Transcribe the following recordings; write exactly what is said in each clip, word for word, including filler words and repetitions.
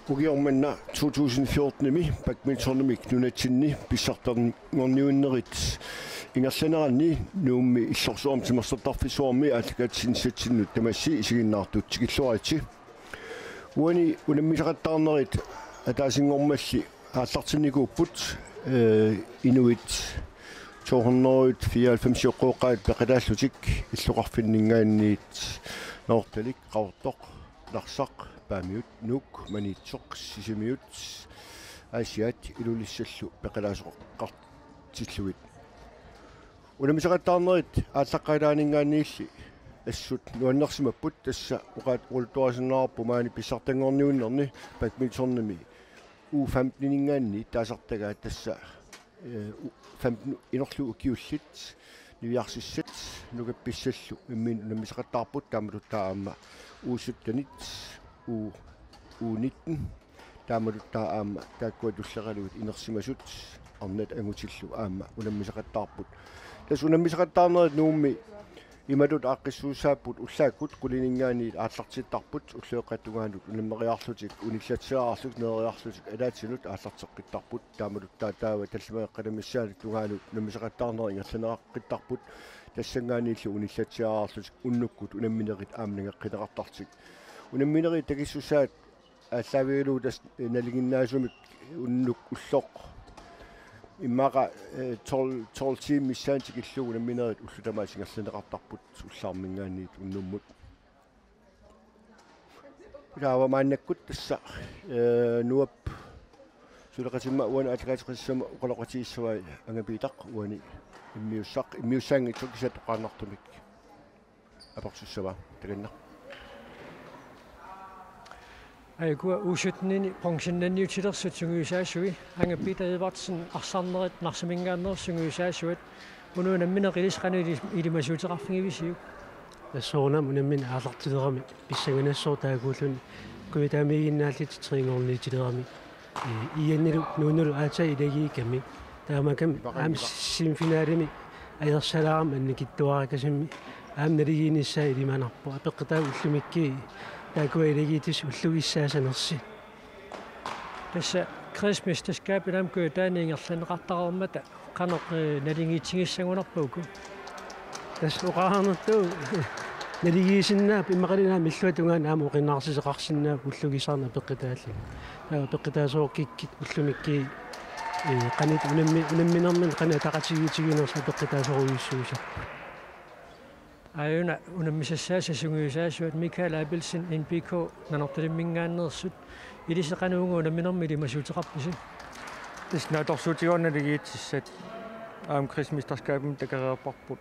Ukioq manna to tusind fjortenimi badmintonimik nunatsinni pissartanngorniunnerit ingerlaneranni Nuummi illorsuarmi timersortarfissuarmi aallakaatitsinissatsinnut tamassi isiginnaartut tikilluaritsi. Uani unammisaqattaarnerit ataasinngormalli aallartinnikuupput, eh, inuit to hundrede fireoghalvfems-ioqqooqqaat peqataallutik illoqarfinninngaanniit Nanortalik, Qaqortoq, Narsaq, Paamiut, Nuuk, Maniitsoq, Sisimiut, Aasiaat Ilulissallu peqataasoqartillugit. Unammisaqattaarnerit aallaqqaataaninngaanniilli assut nuannersimapput, tassa oqaat oqaluttuarisinnaavarput maani pissartanngorniunnerni badmintonimi U femten-iningaanniit taasartagaat, tassa, eh, U femten inorlu ukiullit niviarsissat nukappissallu imminnut unammisaqattaarput, taamatuttaaq aamma U sytten-it, U, U nitten, taamatuttaaq aamma taakkua tulleqalugit inersimasut arnat angutillu aamma unammisaqattaarput. Tassa unammisaqattaarnerit Nuummi imatut aaqqissuussaapput: ullaakkut qulininngaanniit aallartittarput, ulloqeqqata tungaanut unammeriarlutik, unillatsiaarlutik, neeriarlutik ataatsinut aallarteqqittarput, taamatuttaaq taava tallimat eqqaamissaanut tungaanut unammisaqattaarnerit ingerlaneqaqqittarput, tassanngaanniillu unillatsiaarlutik unnukkut unamminerit aamma nangeqqineqartarlutik. Unamminerit takissusaat aallaavigalugu tassa, eh, nalinginnaasumik unnuk ulloq immaqa, eh, tolv, tolv tiimit missaanni tikillugu unamminerit ullut tamaasa ingerlanneqartarput ullaarminngaanniit unnummut. Taava maannakkut tassa, eh, Nuup suleqatima uani aallakaateqassammata oqaloqatigissavai Anga Piitaq, uani immiussaq, immiussaanngitsoq kisianni toqqaannartumik apersussavaa. Takanna. Aa, ukua U sytten-ini bronzennanniutilersut sungiusaasui, Anga Peter Edvardsen, arsarnerit Narsaminngaanneersut sungiusaasuat, una unammineq ilissi qanoq ili-, ilimasuuteqarfigivisiuk? Tassa soorunami unammineq aallartilerami pissanganassaaq, taakkuulluni kujataamiiginnaallutik trinngorniutilerami. Ii, iannilu nuunulu aatsaat ilagiikkami. Taamaakkami aamma semifinalemi ajorsalaarami annikitsuarakasimmik aamma naligiinnissaa ilimanarpoq. Apeqqutaavoq ullumikkut taakkua ilagiittussat ullugissaassanersut. Tassa kredsmesterskabit aamma Kujataani ingerlanneqartareermata qanoq, eh, naligiitsigissagunarpa uku? Tassa oqareernertut naligiissinnaapput, immaqaluunniit aamma illuatungaani aamma oqinneqarsisoqarsinnaapput ullugissaarneq apeqqutaalluni. Taava apeqqutaasoorukkit ullumikkut, eh, qanoq unammi-, unamminermini qanoq ataqatigiiffigitiginersoq apeqqutaasorujussuusarpoq. Aajuna unammisassaasa sungiusaasuat Michael Abelsen, N B K Nanortalimminngaanneersut, ilissi qanoq uunga unamminermi ilimasuuteqarpisi? Tassa naatsorsuutigaara naligiittussat, aamma kredsmesterskabimik takoreerparput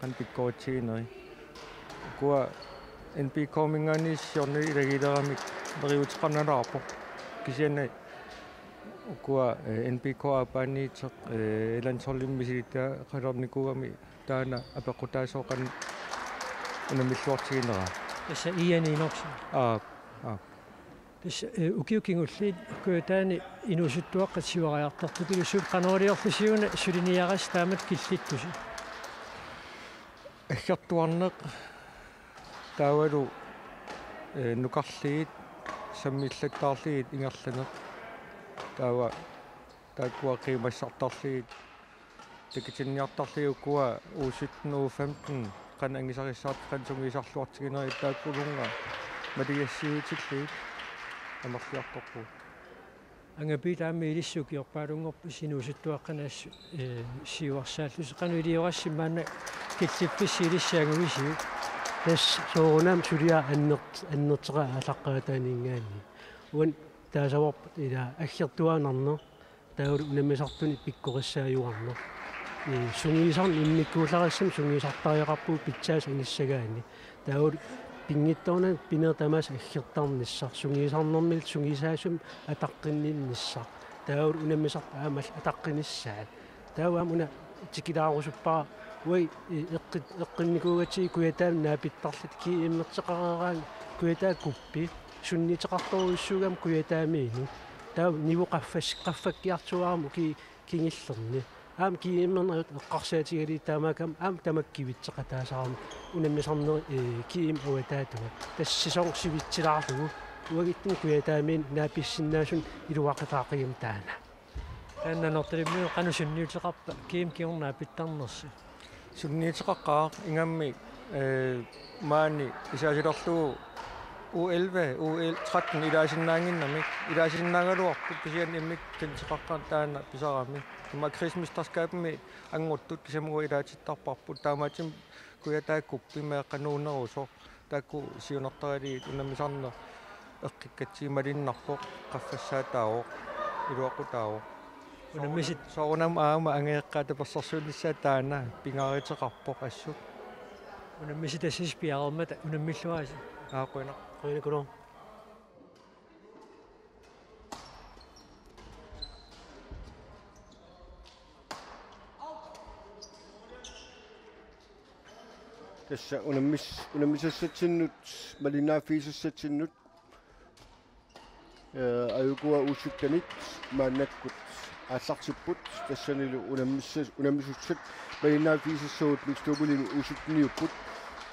qanoq pikkoritsigineri. Ukua N B K-minngaanniit siorna ilagiileramik neriuuteqarnalaarpoq. Kisianni ukua, eh, N B K aappaaniittoq, eh, landsholdimik misilittagaqalernikuugami taanna apeqqutaasooq qanoq unammilluartiginera. Tassa Ian Enoksen. Aap, aap. Tassa, eh, ukiut kingulliit Kujataani inuusuttuaqqat siuariartortut, ilissi qanoq iliorlusi una suliniarassi taamatut killittusi? Aggertuarneq, taavalu, eh, nukarliit, sammillattaarlugit ingerlaneq. Taava taakkua qiimmassartarlugit, takutinniartarlugit ukua U sytten, U femten, qanoq angusarissaartut, qanoq sungiusarluartiginerit, taakkulunnga maligassiuutillugit amerliartorpugut. Anga Piitaq, aamma ilissi ukiorpaalunngorpassi inuusuttuaqqanut assut, eh, siuarsaallusi. Qanoq iliorassi maanna, killiffissi ilissi anguvisiuk? Tassa soorunami suliaq annert-, annertooq aallaqqaataaninngaanniit. Uani taasavarput ila aggertuaannarneq, taavalu unammisartunik pikkorissaajuarneq. Ii, sungiusarneq immikkuullarissumik sungiusartariaqarpugut pitsaasut anissagaanni. Taavalu pinngitsoornani pinerit tamaasa aggertarnissaq, sungiusarnermillu sungiusaasumik ataqqinninnissaq. Taavalu unammisartut aamma ataqqinissaat. Taava aamma una tikilaarusuppara, uagut, ii, eqqi-, eqqinnikuugatsigit Kujataani naapittarluta, G M-erteqareeraangat Kujataa Cuppi, sunniuteqartorujussuugami Kujataamiinut. Taava niveau qaffas-, qaffakkiartuaarami ukiut kingullerni. Aamma G M-ernerit eqqarsaatigalugit taamaakkami aamma tamakku kivitseqataasarami unammisarnerit, eh, G M avataatigut. Tassa sæson sivitsilaarlugu Uagutsinnut Kujataamiut naapissinnaasunut iluaqutaaqigami taanna. Taanna Nanortalimmiut qanoq sunniuteqarpa K M kingorna aapittarnersi? Sunniuteqaqqaaq ingammik, eh, maani isaasilerlugu U elleve, U tretten ilaasinnaannginnamik, ilaasinnaagaluarput kisianni immikkut sunniuteqaqqaarneq taanna pisarami. Ima krigsmesterskabimi anguttut kisimut ilaatittarparput taamaattumik Kujataakuppi meeqqat nuunnerusoq. Taakku siunertaraluit unammisarneq eqqikkatsigu malunnarpoq, qaffassaataavoq, iluaqutaavoq. Unammisit- Soorunami aamma angajoqqaat tapersersuinissaat taanna pingaaruteqarpoq assut. Unammisitassasi piareermata unammilluarisi. Aa, qujanaq. Qujanaq. Tassa unammis-, unammisassatsinnut, malinnaaffigisassatsinnut, eh, ajukua U syttenit maannakkut aallartipput, tassanilu unammissas-, unammisussat malinnaaffigisassavut mixed doublemi U sytteniupput,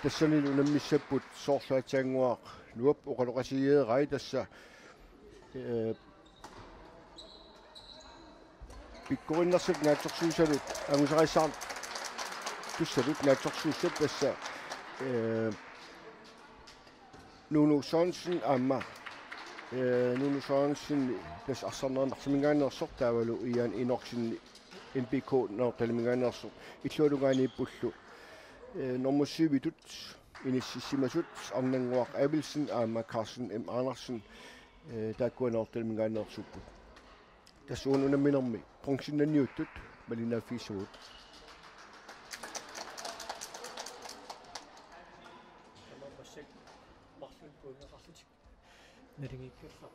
tassanilu unammissapput soorlu aatsaannguaq Nuup oqaloqatigeerai tassa, eh, pikkorinnersaat naatsorsuussatut, angusaqassaartussatut naatsorsuussat tassa, eh, Nuno Sørensen aamma, eh, Nuno Sørensen tassa arsarneq Narsarminngaanneersoq taavalu Ian Enoksen M B K Nanortalimminngaanneersoq illuatungaaniippullu, eh, nummer syvitut inississimasut Arnannguaq Abelsen aamma Carsten M Andersen, eh, taakkua Nanortalimminngaanneersuupput. Tassa uani unamminermi bronzennanniuttut malinnaaffigissavagut. Nalunngikkallarpoq.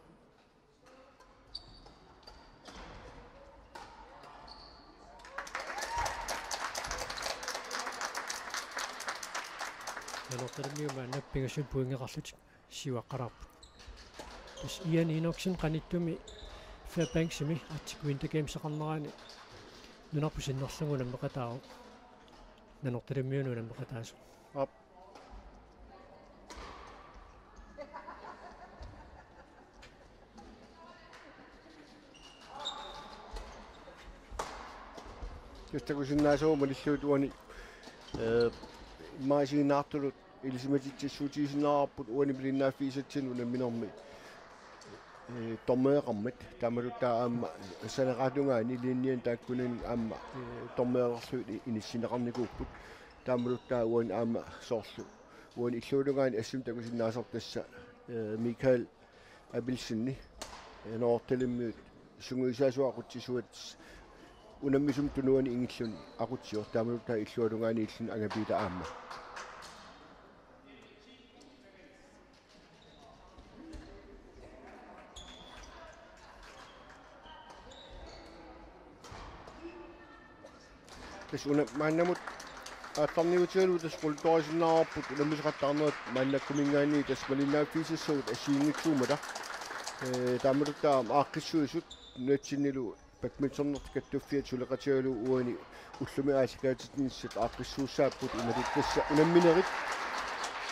Nanortalimmiut maanna pingasunut pointeqarlutik siuaqqalaarput. Tassa Ian Enoksen qanittumi Fairbanksimi Arctic Winter Gameseqarnerani nunarput sinnerlugu unammeqataavoq. Nanortalimmiunut unammeqataasoq. Aap. Tassa takusinnaasavut malillugit uani, eh, immaqa isiginnaartutut ilisimatitsissuutigisinnaavarput uani malinnaaffigisatsinnut unamminermi, eh, dommereqarmat. Taamaattumik aamma saneratungaani linjeni taakkunani aamma, eh, dommereqarlugit inissinneqarnikuupput. Taamaattumik uani aamma soorlu uani illuatungaani assut takusinnaasarput tassa, eh, Michael Abelsenip, eh, Nanortalimmiut sungiusaasut aqutsisuat unammisumut tunuani ingilluni aqutsisoq, taamaattumik illuatungaaniilluni Angapiita aamma. Tassa una maannamut aallarniutigalugu tassa quluttuarisinnaavarput unammisaqattaarnerit maannakkuminngaanniit tassa malinnaaffigisassavut assigiinngitsuummata. Eh, taamaattumik aaqqissuisut nunatsinnilu badmintonertut kattuffiata suleqatigalugu uani ullumi aallakaatitsinissat aaqqissuussaapput imatut tassa unamminerit,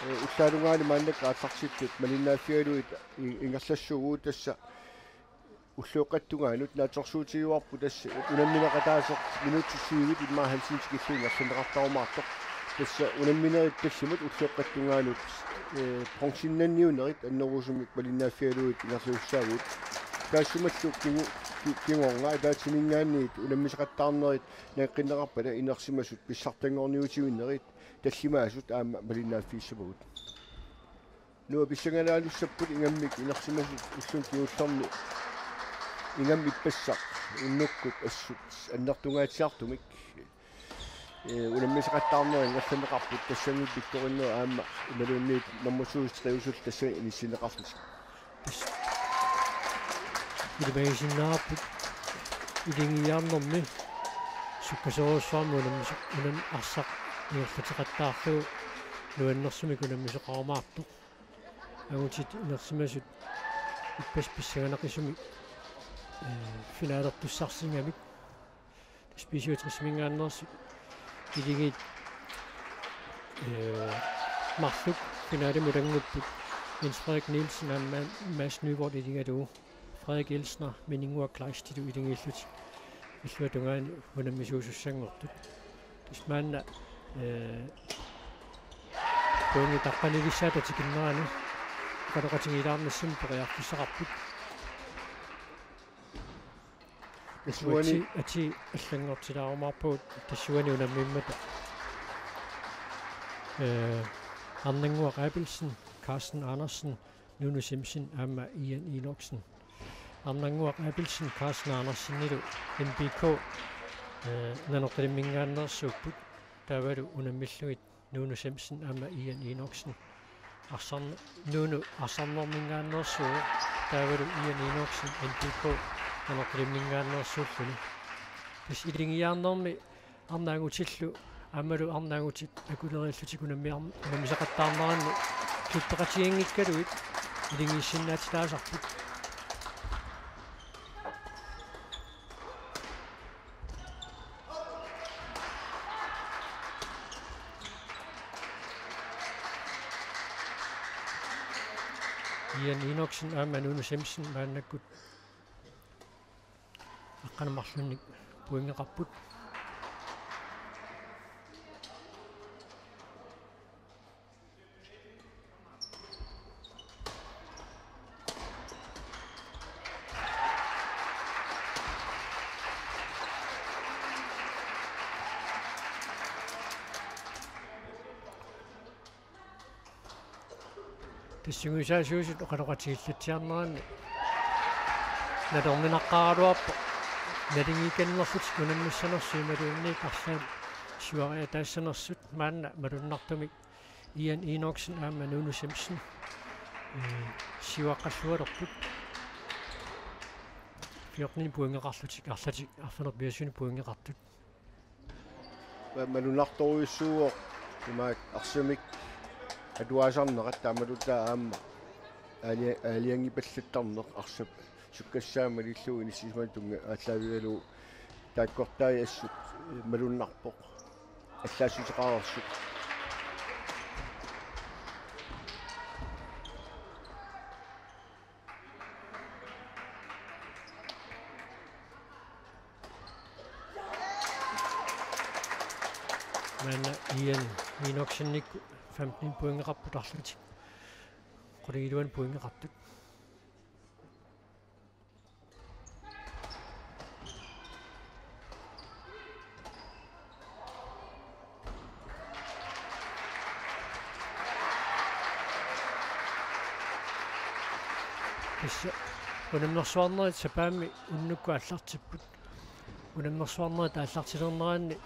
eh, ullaatungaani maannakkut aallartittut malinnaaffigalugit i-, ingerlassuugut tassa ulloqeqqata tungaanut naatsorsuutigivarput tassa unammineqataasoq minutsit syvit immaqa halv time tikillugu ingerlanneqartarumaartoq. Tassa unamminerit tallimat ulloqeqqata tungaanut, eh, bronzennanniunerit annerusumik malinnaaffigalugit ingerlasussaavugut. Taassumalu kingu-, ki-, kingorna ataatsiminngaanniit unammisaqattaarnerit naqqinneqarpata inersimasut pissartanngorniutivinnerit tallimaasut aamma malinnaaffigissavagut. Nuup pissangalaalussapput ingammik inersimasut ulluni kingullerni ingammik ippassaq unnukkut assut annertungaatsiartumik, eh, unammisaqattaarnerit ingerlanneqarput tassani pikkorinnerit aamma imaluunniit nummer to-ip triusullu tassani inissinneqarlutik. Ilimagisinnaavarput iligiiaarnermi sukkasoorujussuarmik unammiso-, unammi arsaq ingerlateqattaarlugu nuannersumik unammisoqarumaartoq. Angutit inersimasut ippassaq pissanganaqisumik, eh, finalertussarsinnaagamik. Tassa B syvogtresiminngaanneersut iligiit, eh, marluk finalimut ilanngupput Jens Frederik Nielsen aamma Mads Nygaard iligalugu Frederik Elsner Mininnguaq Kleistilu iligiillutik illuatungaani unammisuusussanngortut. Tassa maanna, eh, pointit taqqanilissaata tikinnerani oqaloqatigiilaarnissamut periarfissaqarput. Illuatungaani ati allanngortilaarumaarpagut tassuuna unammimmata. Eh, Arnannguaq Abelsen, Carsten Andersen, Nuno Simpson aamma Ian Enoksen. Arnannguaq Abelsen Carsten Andersenilu M P K, eh, Nanortalimminngaanneersuupput. Taavalu unammillugit Nuno Simpson aamma Ian Enoksen. Arsarn-, Nuno Arsarnerminngaanneersuuvoq. Taavalu Ian Enoksen M P K Nanortalimminngaanneersuulluni. Tassa iligiiaarnermi arnaanngutillu aammalu arnaanngutit akuleriillutik unammiar-, unammisaqattaarneranni klippeqatiginngikkaluit iligiissinnaatitaasarput. Ian Enoksen aamma Nuno Simpson maannakkut aqqaneq-marlunnik pointeqarput. Tassunga saassuusut oqaloqatigiillatsiarneranni nalorninnaqqaaraluarpoq. Naligiikkannerlutik unammissanersut imaluunniit arlaat siuariataassanersut maanna malunnartumik Ian Enoksen aamma Nuno Simpson, eh, siuaqqallualerput. Fjorten pointeqarlutik arlatik arfineq-pingasunut pointeqartut. Ma-, malunnartorujussuuvoq imaak arsamik atuaasarnerat taamaattumik aamma aali-, aalajangiipallattarneq arsap sukkassaammat illugu inissisimanut tunnga aallaavigalugu taakkortai assut malunnarpoq. Allaassuteqareersut. Maanna Ian Enoksenikkut femten pointeqarput arlatik. Qulingiluanik pointeqartut. Tassa unammersuarnerit sapaammi unnukkut aallartipput. Unammersuarnerit aallartilerneranni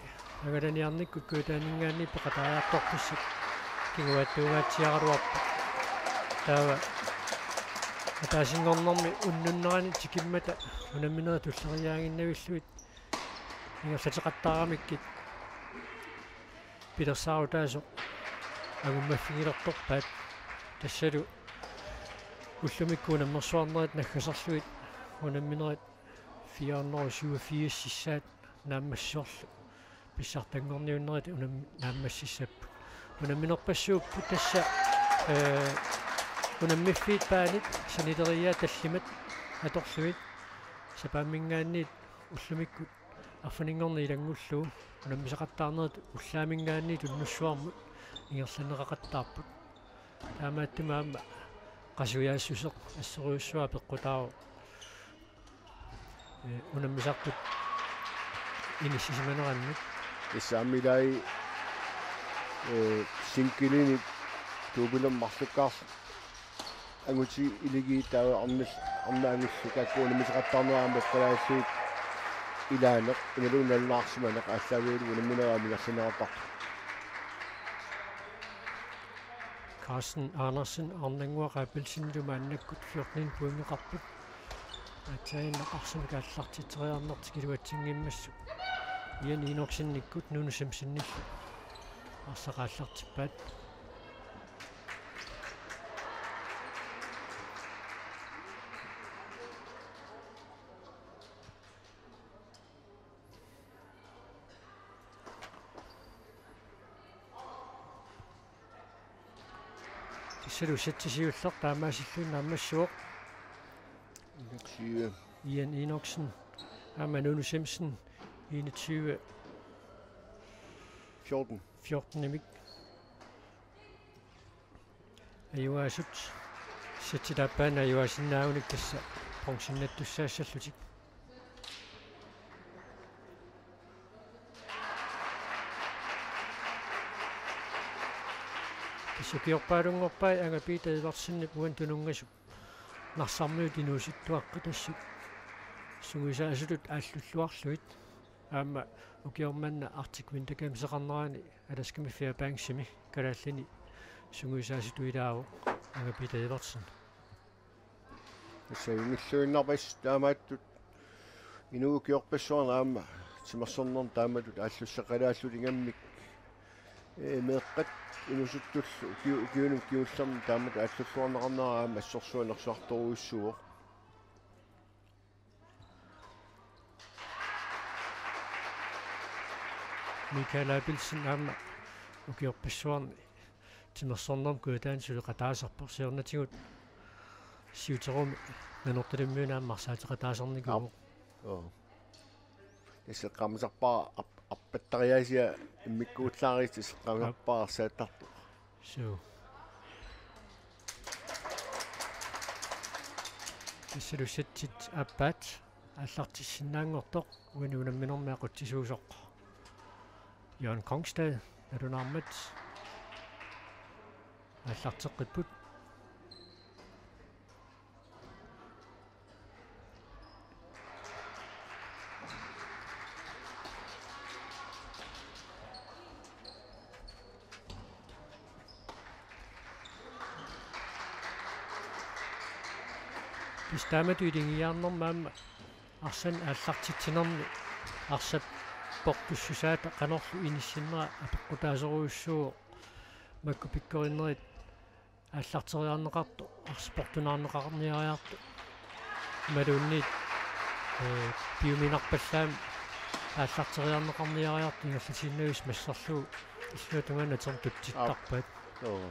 angalaniarnikkut Kujataaninngaanniit peqataajartortussat kinguaattuungaatsiaraluarput. Taava ataasinngornermi unnunnerani tikimmata unamminerit tulleriiaannginnavillugit ingerlateqattaaramikkit pilersaarutaasoq angummaffigilertorpaat. Tassalu ullumikkut unammersuarnerit naggaserlugit unamminerit fire hundrede og syvogfirs sissaat naammassisorlu pissartanngorniunnerit unam-, naammassissapput. Unamminerpassuupput tassa, eh, unammiffiit paanit sanileriiaat tallimat atorlugit sapaamminngaanniit ullumikkut arfininngorneq ilanngullugu unammisaqattaarnerit ullaaminngaanniit unnussuarmut ingerlanneqaqattaarput. Taamaattumik aamma qasujaassuseq assorujussuaq peqqutaavoq, eh, unammisarput inissisimanerannut. Tassa aamma ilai, eh, singlenik tuupilermut marlukkaarluni angutit iligiit taava arnal-, arnat angullu taakku unammisaqattaarnerat aamma eqqalaallugit ilaaneq imaluunniit nalunaarsimaneq aallaavigalugu unamminerit aamma ingerlanneqartarput. Carsten Andersen Arnannguaq Abelsenilu maannakkut fjorten pointeqarput. Aatsaannguaq arsamik aallartitseriarnertik iluatsinngimmassuk Ian Enoksenikkut Nuno Simpsonillu arsaq aallartippaat. Tassalu sætti siulleq taamaasillugu naammassivoq. Enogtyve. Ian Enoksen, aamma Nuno Simpson, enogtyve fjorten. fjorten-imik. Ajugaasut sættit aappaanni ajugaasinnaagunik tassa bronzinnattussaassallutik. Tassa ukiorpaalunngorpai Anga Peter Edvardsenip uani tununngasut Narsarmiut inuusuttuaqqat tassa sungiusaasutut aallulluarlugit. Aamma ukioq manna Arctic Winter Gamesiqarnerani Alaskami Fairbanksimi kalaallini sungiusaasutut ilaavoq Anga Peter Edvardsen. Tassa inngilluinnarpassuit taamaattut inuup ukiorpassuarni aamma timersornermi taamatut aallussaqalaallutik ingammik, ee, meeqqat inuusuttullu ukiu-, ukiunut kingullerni taamatut aallulluarneqarnera aamma assorsuaq nersuartorujussuuvoq. Mikael Abelsen aamma ukiorpassuarni timersornermi Kujataani suleqataasarpoq, siornatigut siuterumi Nanortalimmiuni aamma arsaateqataasarnikuuvoq. Aap. Oo. Tassa eqqaamasarpara arp-, arpattariaasia immikkuullaarisi tassa eqqaamasarpara arsaattartoq. Suu. Tassalu sættit aappaat aallartissinnaanngortoq uani unamminermi aqutsisuusoq Jørgen Kongsted, nalunaarmat aallarteqqipput. Tassa taamatut ilingiarnermi aamma arsanik aallartitsinermi arsap portussusaata qanorlu inissinnera apeqqutaasorujussuuvoq, makku pikkorinnerit aallarteriarneqartoq, arsaq portunaarneqarniariartoq. Imaluunniit, ee, piuminarpallaamik aallarteriarneqarniariartoq ingerlatiinnavissut masserlugu illuatungaanut atorneq tutsittarpaat. Aap. Joo.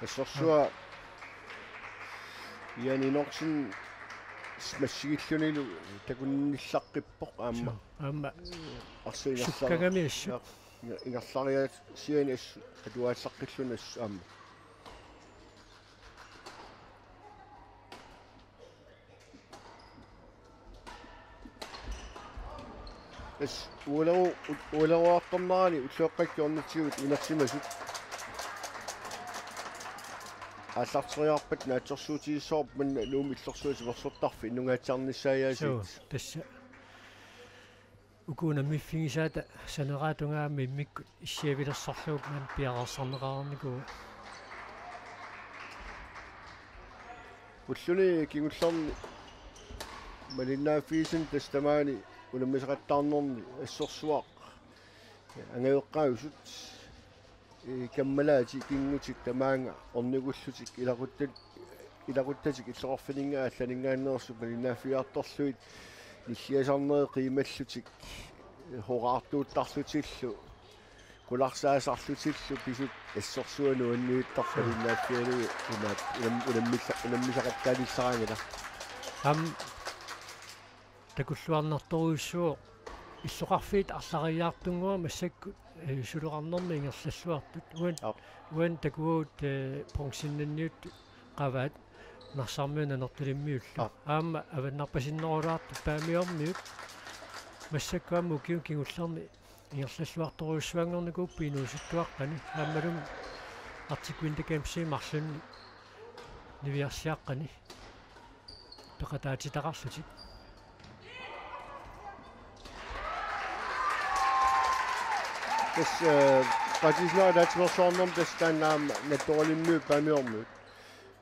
Assorsuaq Ian Enoksen massigillunilu takunnillaqqippoq aamma. Suu, aamma arsaq ingerlari-, sukkagami assut. Ja, ingerlariaasiani assut atuaallaqqilluni assut aamma. Tassa uularu-, u-, uularuartornerani ulloqeqqat kingornatigut inersimasut aallarteriarpat naatsorsuutigissavarput manna Nuummi illorsuaq timersortarfik inunngaatsiarnissaajaaseq. Suu, tassa. Uku unammiffigisaata saneraat tungaanut immikkut issiavilersorlugu maani piareersarneqarnikuuvoq. Ulluni kingullerni malinnaaffigisani tassa tamaani unammisaqattaarnerni assorsuaq angajoqqaajusut, ee, kammalaatik ikinngutik tamaanga ornigullutik ilaquttat-, ilaquttatik illoqarfininngaanniit allaninngaanneersut malinnaaffigiartorlugit nilliasarnerit qiimallutik, ee, horaartuuttarlutillu, qularsaasarlutillu pisut assorsuaq nuanniittarput malinnaaffigalugit imaat unam-, unammilla-, unammisaqattaanissaraanngilaq. Aamma takulluarnartorujussuuvoq illoqarfiit arlariiaartunnguamik massakkut, ee, suleqarnermi ingerlalluartut. Uan-, Aap. Uani takuagut, ee, bronzinnanniuttut qavaat Narsarmiut Nanortalimmiullu. Aap. Aamma avannarpasinnerulaartut Paamiormiut massakkut aamma ukiuni kingullerni ingerlalluartorujussuanngornikuupput inuusuttuaqqani aammalumi Arctic Winter Gamesimi marlunni niviarsiaqqani peqataatitaqarlutik. Tassa, ee, patisnaa taatimersuarnermi tassa taanna aamma Nanortalimmiut Paamiormiut.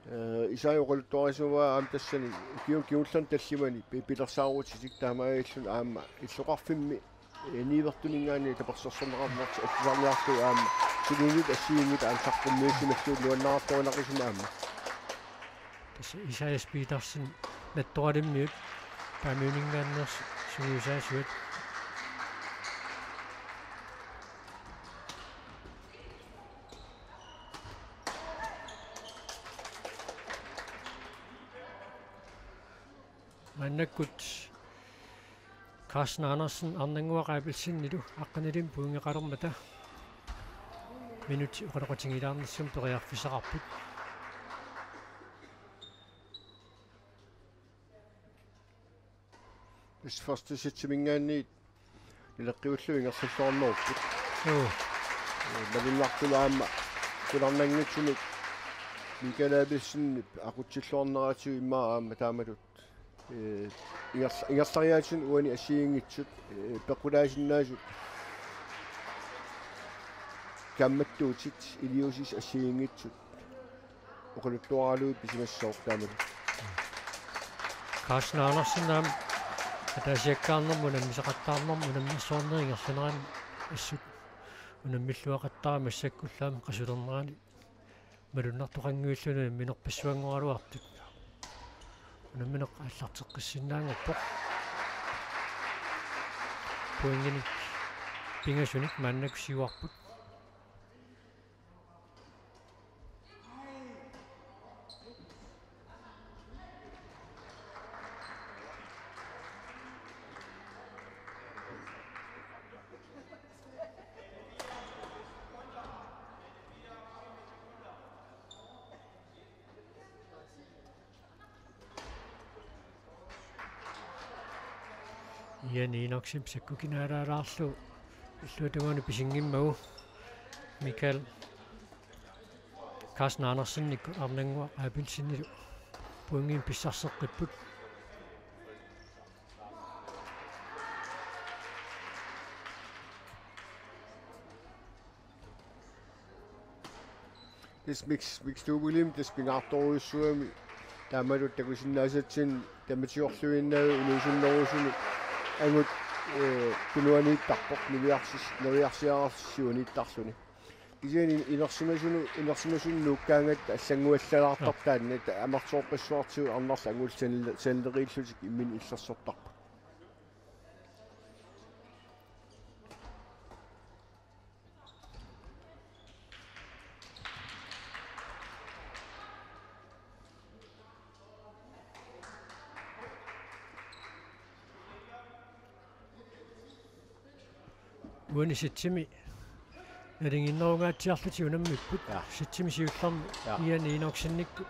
Eh, isai oqaluttuarisua aamma tassani kiu-, kingullerni tallimani pi-, pilersaarutitik taamaalilluni aamma illoqarfimmi, eh, niuertuninngaanniit tapersersorneqarnertik atuisarniarlugu aamma suluunit assigiinngitsut aamma saqqummiussimallugu nuannaartorinaqisumik aamma. Tassa Isaias Petersen Nattoralimmiut Paamiuninngaanneersoq sungiusaasuat. Maannakkut Carsten Andersen Arnannguaq Abelsenilu aqqanilinnik pointeqalermata minutsit oqaloqatigilaarnissamut periarfissaqarput. Tassa første sætiminngaanniit naleqqiullugu ingerlalluarnerupput. Joo. Eh, malunnartullu aamma qularnanngitsumik Michael Abelsenip aqutsilluarneratigut immaqa aamma taamatut, eh, ingerl-, ingerlariaatsitut uani assigiinngitsut, eh, peqqutaasinnaasut kaammattuutit iliuusissat assigiinngitsut oqaluttuaralugit pisimassooq taamatut. Carsten Andersen aamma ataasiakkaarnermut unammisaqattaarnermut unammersuarnerup ingerlanerani assut unammilluaqattaarmat massakkullu aamma qasulernerani malunnartoqanngivilluni unamminerpassuanngoraluartut. Unammineq aallarteqqissinnaanngorpoq. Pointinik pingasunik maannakkut siuarput. Ian Enoksenip sakkukinaalaalaarlugu illuatungaanut pisinngimmagu Michael Carsten Andersenikkut Arnannguaq Abelsenilu pointinik pissarseqqipput. Tassa mix-, mixed double-imi tassa pingaartorujussuugami taamalu takusinnaasatsinni tamatiorluinnaavi inuusunnerusunik angut, eh, tunuaniittarpoq niviarsis-, niviarsiararsiuaniittarluni. Kisianni inersimasunut, inersimasunut nuukkaangatta allannguallalaartarpoq. Joo. Taanna amerlasoorpassuartigut arnarlu angut sanil-, sanileriillutik imminnut illersortarput. Uani sætimi nalinginnerungaatsiarlutik unammipput. Ja. Sætimi siullermi, ja, Ian Enoksenikkut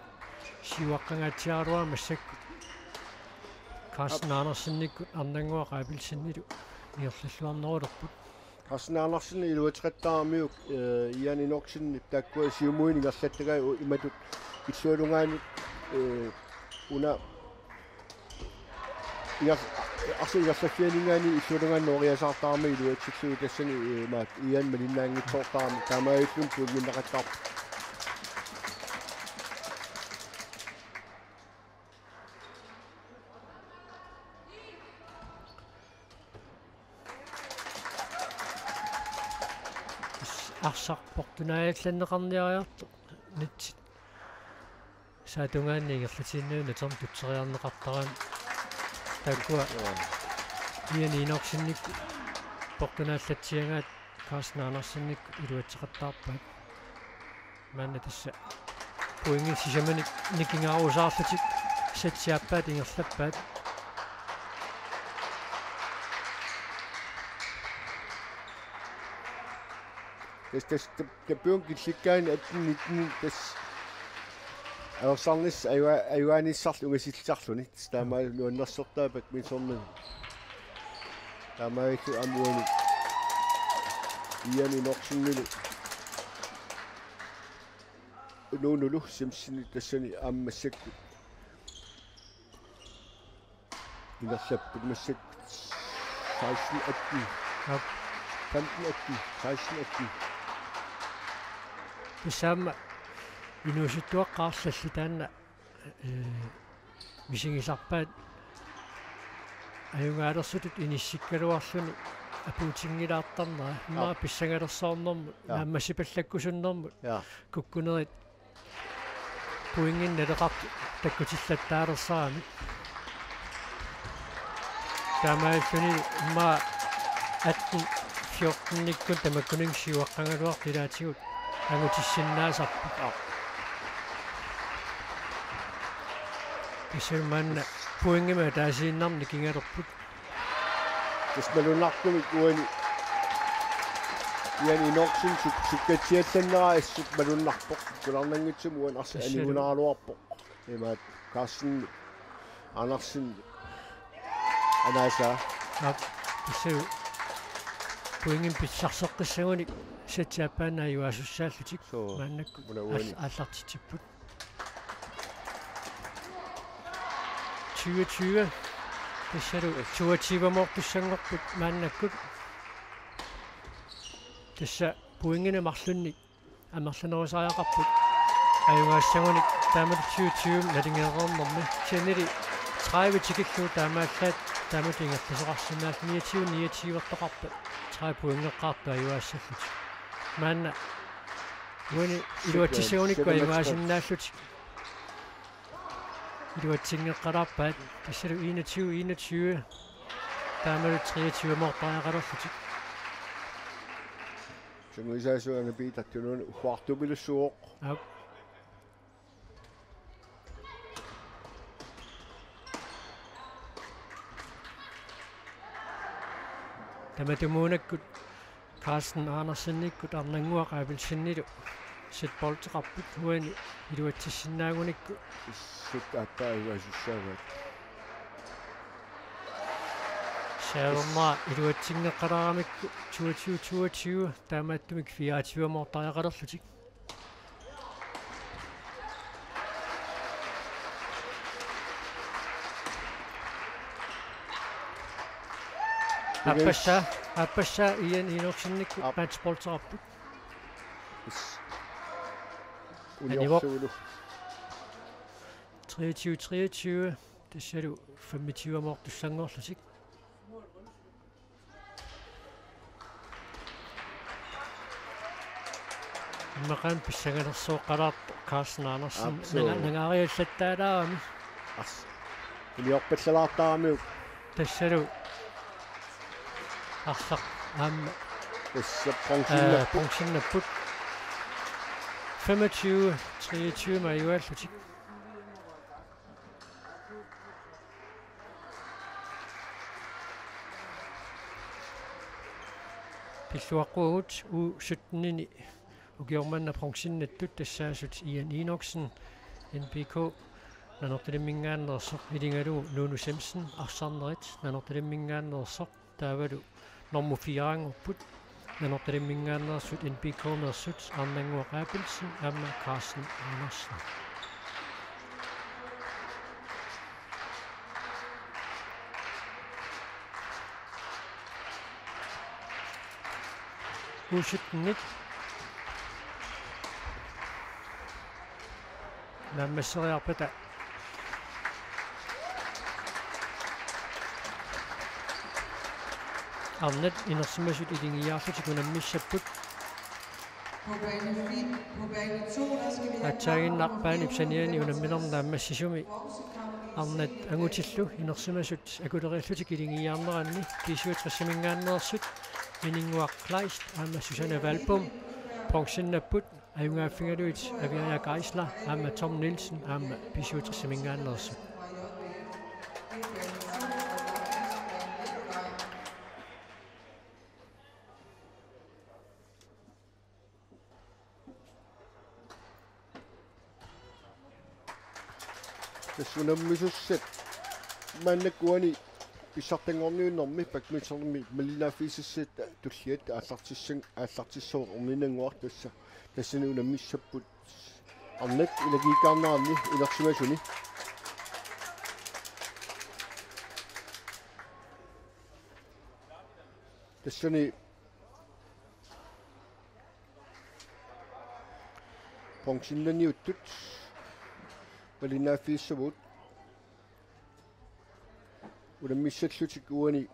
siuaqqangaatsiaraluarput massakkut Carsten, aap, Andersenikkut Arnannguaq Abelsenilu ingerlalluarnerulerput. Carsten Andersen iluatseqattaaramiuk, eh, Ian Enoksenip taakkua siumuinik ingerlattagai u-, imatut illuatungaanut, eh, una inger-, arsaq ingerlaffianinngaanniit illuatungaanut nooriasaartaramik iluatsillugu tassani, eh, maak Ian malinnaanngitsoortarami taamaalilluni pointinneqattaarpoq. Arsaq portunaallanneqarniariartoq nitsit. Saatungaani ingerlatiinnarlugu natermi tutseriarneqartarami taakkua. Joo. Ian Enoksenikkut portunaallatsiagaat Carsten Andersenikkut iluatseqattaarpaat. Maanna tassa pointit sisamanik nikingaarusaarlutik sætsi aappaata ingerlappaat. Tassa, tassa, tassa, tappavunga killikkaanni atten nitten tassa ajorsarnissaq ajua-, ajugaanissarlu ungasisarluni. Tassa taamaallaat nuannersortaa badmintonimi. Taamaalillutik aamma uani Ian Enoksenilu Nunulu Simpsoni tassani aamma massakkut ingerlapput massakkut seksten atten. Aap. Femten atten, seksten atten. Tassa aamma Inuusuttuaqqat arlallit taanna, ee, misigisarpaat ajugaalersutit inissikkaluarluni apuutinngilaartarnera. Immaqa Aap. Pissangalersoornermut, Jaa. Naammassipallakkusunnermut. Jaa. Kukkunerit pointinik naleqartut takkutillattaalersarami. Taamaalilluni immaqa atten fjortenikkut tamakkuninnga siuaqqagaluartut ilaatigut angutissinnaasarput. Aap. Kisianni maanna pointimik ataasiinnarnik nikingalerput. Tassa malunnartumik uani Ian Enoksen suk-, sukkatsiallannera assut malunnarpoq. Kularnanngitsumik uani arsaq Tassa. Anigunaraluarpoq. Imaat Carsten Andersen anaasaa. Aap, tassa pointimik pissarseqqissagunik settiappaanna ajugaasussaallutik. Suu. Maannakkut Una uani. Aal-, aallartitsipput. Tyve tyve. Tassalu toogtyvemoortussanngorput maannakkut. Tassa pointinik marlunnik amerlanerusariaqarput. Ajugaassagunik taamatut tyve tyve nalingereernermi. Kisiannili tredive tikillugu taamaallaat taamatut ingerlasoqarsinnaallutik niogtyve niogtyve-rtoqarpat. Tredive pointeqqaartut ajugaassallutik. Maanna uani iluatsissagunikkut ajugaasinnaalluni. Iluatsinngeqqalaarpaat tassalu enogtyve enogtyve. Taamalu treogtyvemoortariaqalerlutik. Sungiusaasuana Piitartunun uhuartupilussuoq. Aap. Tamatumuunakkut Carsten Andersenikkut Arnannguaq Abelsenilu setbolteqarput uani iluatsissinnaagunikku. Sut aappaa ajugaasussaavat. Saalermaa iluatsinngeqqalaaramikku toogtyve toogtyve taamaattumik fireogtyvemoortariaqalerlutik. Aappassaa, aappassaa Ian Enoksenikkut Aap. Matchbolteqarput. Yes. Anivoq. Uniorsuulu. Treogtyve treogtyve, tassalu femogtyvemoortussanngorlutik. Immaqaana pissangalersoqqalaartoq Carsten Andersen. Absolut. Nanga-, nangaariallattaalaarami. Ars-, uniorpallalaartaramiuk. Tassalu arsaq aamma. Tassa bronzinnapput. Aa, bronzinnapput. Femogtyve treogtyve ajugaassallutik. Pilluaqquagut U syttenini ukioq manna bronzinnattut tassaasut Ian Enoksen, N B K, Nanortalimminngaanneersoq, iligalugu Nuunu Semsen, arsarnerit Nanortalimminngaanneersoq, taavalu normu fire-nngorput, Nanortalimminngaanneersut N B K-meersut Arnannguaq Abelsen aamma Carsten Andersen. U syttenit naammasseriarpata arnat inersimasut iligiiaarlutik unammissapput. Aatsaaginnaq baanip saniani unamminermi naammassisumi arnat angutillu inersimasut akuleriillutik iligiiaarneranni B syvogtres-iminngaanneersut Mininnguaq Kleist aamma Susanne Valbom bronzinnapput, ajugaaffigalugit Aviaja Geisler aamma Tom Nielsen aamma B syvogtres-iminngaanneersut. Tassa unammisussat maannakkut uani pissartanngorniunnermi badmintonimi malinnaaffigisassat tulliat aallartissan-, aallartissagut orninnannguaq tassa tassani unammissapput arnat ilagiikkaarneranni inersimasuni. Tassani Bronzennaniuttut malinnaaffigissavugut. Unammissallutik uani,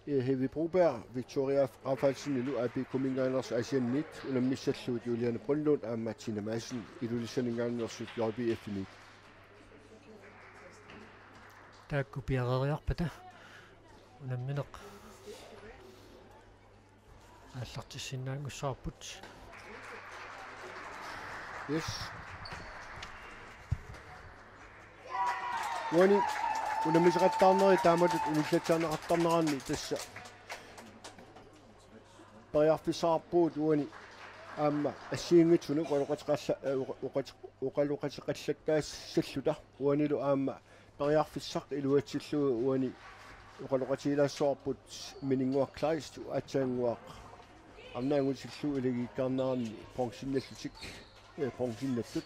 eh, Heavy Broberg, Victoria Rafaelsenilu A B K-minngaanneersut Aasianniit, unammissallugit Juliane Brønlund aamma Tina Madsen Ilulissaninngaanneersut J B F-imiit. Taakku piareeriarpata unammineq aallartissinnaanngussavarput. Yes. Uani unammiseqattaarneri taamatut unillatsiarneqartarneranni tassa periarfissaqarpugut uani aamma assigiinngitsunik oqaloqateqalla-, eh, oqa-, oqat-, oqaloqateqallattaassalluta uanilu aamma periarfissaq iluatsillugu uani oqaloqatigilaassavarput Mininnguaq Kleist aatsaannguaq arnat angutillugu ilagiikkaarneranni bronzennallutik, eh, bronzennattut.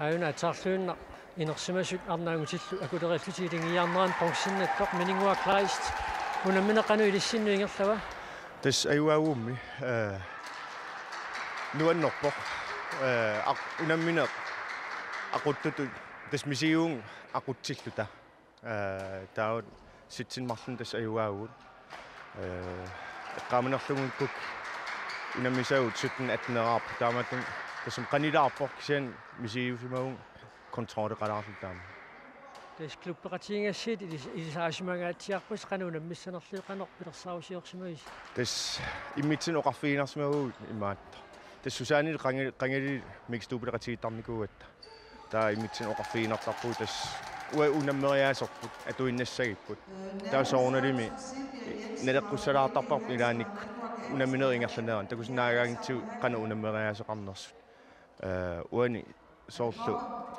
Aajuna aatsaarluinnaq inersimasut arnat angutillu akulerillutik ilanngunneranni bronzennattoq Mininnguaq Kleist, unammineq qanoq ilissinnut ingerlava? Tassa ajugaagummi, eh, nuannerpoq, eh, aq-, unammineq aqutsitut, tassa misigivunga aqutsilluta. Eh, taava sitsin marlunnik tassa ajugaagut. Eh, eqqaamanerlunngikkukku unammisagut sytten atten-eraarput, taamaattumik tassami qanilaarpoq kisianni misigisimavunga kontrolleqalaarluta taama. Tassa klubbeqatigiingassiit ilis-, ilisarisimangaatsiarpasi qanoq unammissanerlutit qanoq pilersaarusiorsimavisi? Tassa immitsinnut oqarfigiinnarsimavugut imaattoq. Tassa Susanne qangali-, qangali mixed double-eqatigiittarnikuugatta. Taava immitsinnut oqarfigiinnartarpugut tassa uanga unammeriaaserput atuinnassagipput. Taava soorunalimi naleqqussalaartarparput ilaannikkut unamminerit ingerlaneranni. Takusinnaagaangatsigu qanoq unammeriaaseqarnersut. Eh, uani soorlu,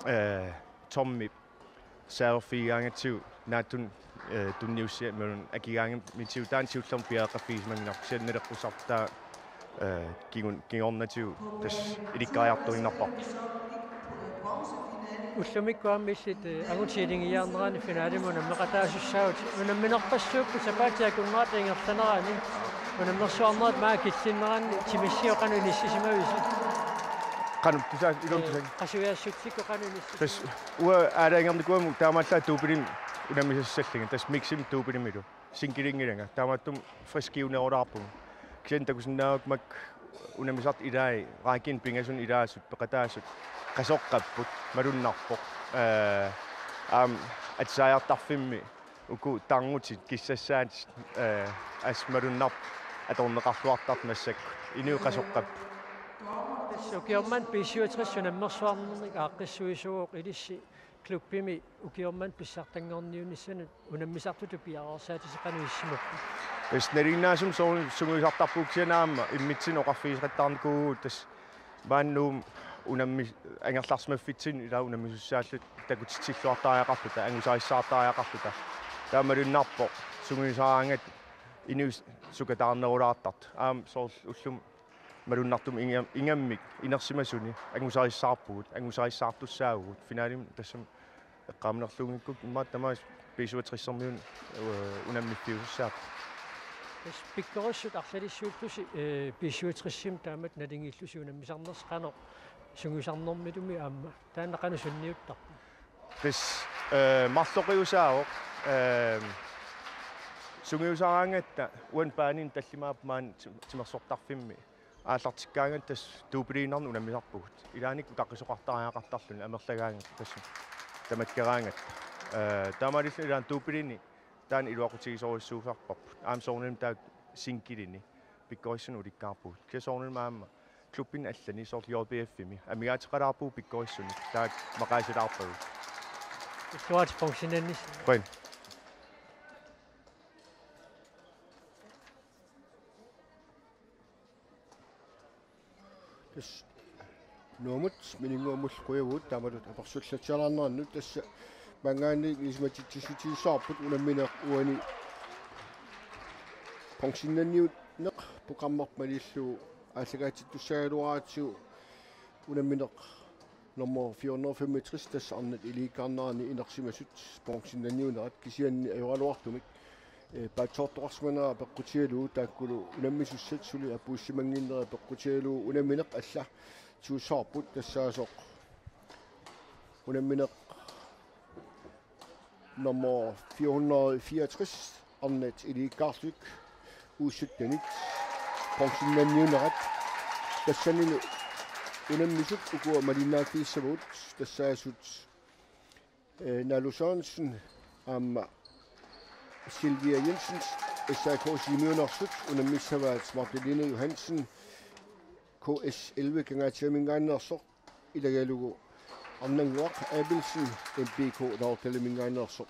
eh, Tommy saarfigigaangatsigu naatsumik, eh, tunniussiamik imaluunniit akigaangamik, taanna siullermik piareeqqaffigisimannginnarpoq, kisianni naleqqussartaa, eh, kingun-, kingornatigut tassa ilikkariartuinnarparput. Ullumikkut aamma illit, eh, angutit ilanngunneranni finalemi unammeqataasussaavutit. Unamminerpassuupput sapaatip akunnerata ingerlanerani. Unammersuarnerit maani killinneranni timissioq qanoq inissisimavisi? Qanoq tusaa ilumtusaa. Eh, qasujaassutsikkut qanoq inissisimavisi? Tassa uanga aalajangernikuugama taamaallaat doublemi unammisassallunga, tassa miximi doublemilu. Singleinngilanga, taamaattumik friskiunerulaarpunga. Kisianni takusinnaagukku makku unammisartut ilaat rækkinik pingasunik ilaasut, peqataasut qasoqqapput, malunnarpoq. Eh, aamma atisaajartarfimmi uku tarnutit kissassaatit, eh, assut malunnarpoq atorneqarluartartut massakkut. Inuit qasoqqapput. Tassa ukioq manna B syvogtres unammersuarnermik aaqqissuisuuvoq, ilissi klubbimi ukioq manna pissartanngorniunnissanut unammisartutut piareersaatit qanoq issimappat? Tassa nalinginnaasumik soorlu sungiusartarpugut, kisianni aamma immitsinnut oqarfigineqattaarnikuuvugut tassa maani Nuummi unammi-, angerlarsimaffitsinni ilaa unammisussaalluta takutitsilluartariaqarluta, angusarissaartariaqarluta. Taava malunnarpoq sungiusaraangatta inuit sukataarnerulaartartut. Aamma soorlu ullumi malunnartumik inga-, ingammik inersimasuni angusarissaarpugut, angusarissaartussaavugut, finalemi tassami eqqaamanerluunngikkukkit immaqa tamaasa B syvogtres-ermiunut, eh, unammiffiusussaapput. Tassa pikkorissut arlalissuullusi, eh, B syvogtres-imi taamatut naligiillusi unammisarnersi qanoq sungiusarnermilumi aamma taanna qanoq sunniuttarpa? Tassa, eh, marloqiusaavoq, eh, sungiusaraangatta uani baanini tallimaapput maani tim-, timersortarfimmi aallartikkaangatta tassa doubliinnarneq unammisarpugut. Ilaanni utaqqisoqartariaqartarluni amerlagaangatta tassa tamakkeraangatta. Eh, taamaalilluni ilaanni doublini taanna iluaqutigisorujussuusarparput. Aamma soorunami taakku singlini pikkorissunut ulikkaarpugut. Kisianni soorunami aamma klubbini allani soorlu J B F-imi amigaateqalaarpugut pikkorissunik. Taakku maqaasilaarpagut. Illuaat sponsinannis. Qujan. Tassa Nuummut Mininnguamut qujavugut taamatut apersullatsialaarnerannut. Tassa maanngaanniit ilisimatitsissutigissavarput unammineq uani bronzennaniunneq programmerput malillugu aallakaatittussaagaluaratsigu Unammineq nummer fire hundrede og femogtres, tassa arnat iliikkaarnerani inersimasut bronzennanniunnerat, kisianni ajoraluartumik, eh, paatsoortoqarsimanera peqqutigalugu, taakkulu unammisussat suli apuussimannginnera peqqutigalugu unammineq alla tusarparput, tassaasoq unammineq nummer fire hundrede fireogtres, arnat iliikkaarlutik U syttenit bronzennanniunnerat. Tassanilu unammisut ukua malinnaaffigissavagut, tassaasut, eh, Nalu Sørensen aamma Silvia Jensen, S A K Sisimiuneersut, unammissavaat Magdalene Johansen, K S elleve Kangaatsiaminngaanneersoq, ilagalugu Arnannguaq Abelsen, M P K Lautaliminngaanneersoq.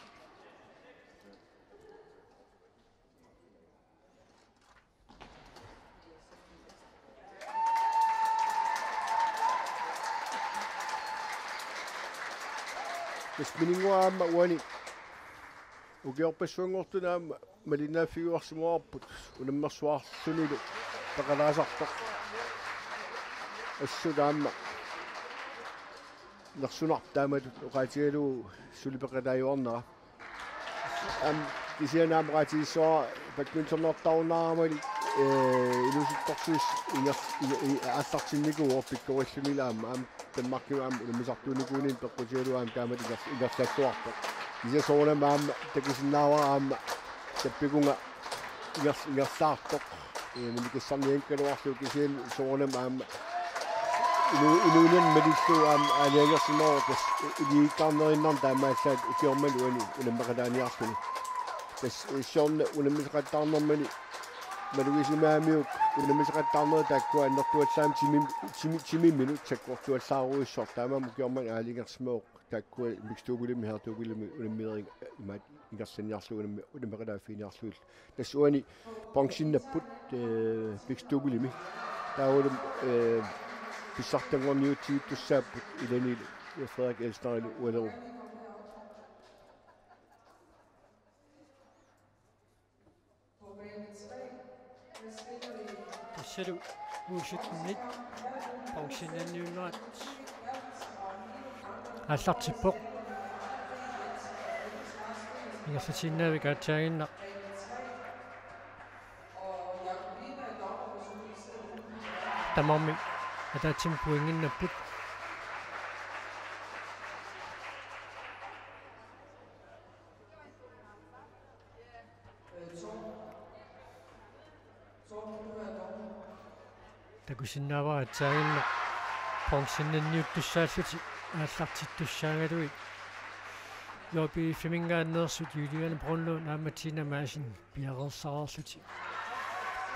Tassa Mininnguaq aamma uani ukiorpassuanngortuni aamma malinnaaffigiuarsimavarput unammersuarlunilu peqalaasartoq. Assut aamma nersunarpoq taamatut oqaatigalugu suli peqataajuarnera. Aamma kisianni aamma oqaatigissavara badmintonertarunnaarami, eh, inuusuttorsuusoq inger-, i-, i-, aallartinnikuuvoq pikkorillunilu aamma, aamma Danmarkimi aamma unammisartuunikuuini peqqutigalugu aamma taamatut inger-, ingerlalluarpoq. Kisianni soorunami aamma takusinnaavara aamma tappikunga inger-, ingerlaartoq. Ee, minikussarnianngikkaluarlugu kisianni soorunami aamma inu-, inuuniarneq malillugu aamma aalajangersimavoq, tassa iliikkaarnerinnarnik taamaallaat ukiormanna uani unammeqataaniarluni. Tassa, ee, siorna unammisaqattaarnermini malugisimagamiuk unammisaqattaarnerit taakkua annertuallaamik timi-, timi-, timimminut sakkortuallaarujussuaq, taamaammat ukiormanna aalajangersimavoq taakkua mixed doublemi, herre doublemi unamminerit imaat ingerlanniarlugit unammi-, unammeqataaffiginiarlugit. Tassa uani bronzennapput, eh, mixed doublemi. Taavalu, eh, pissartanngorniutsigittussaapput ilani Frederik Elstnerilu ualerup. Tassalu U syttenit bronzennanniunnerat aallartippoq. Ingerlatiinnavik aatsaaginnaq. Tamarmik ataatsimik pointinnapput. Takusinnaavara aatsaaginnaq bronzennanniuttussaallutik aallartittussaagaluit. J B F-iminngaanneersut Juliane Brønlund aamma Tina Madsen piareersareerlutik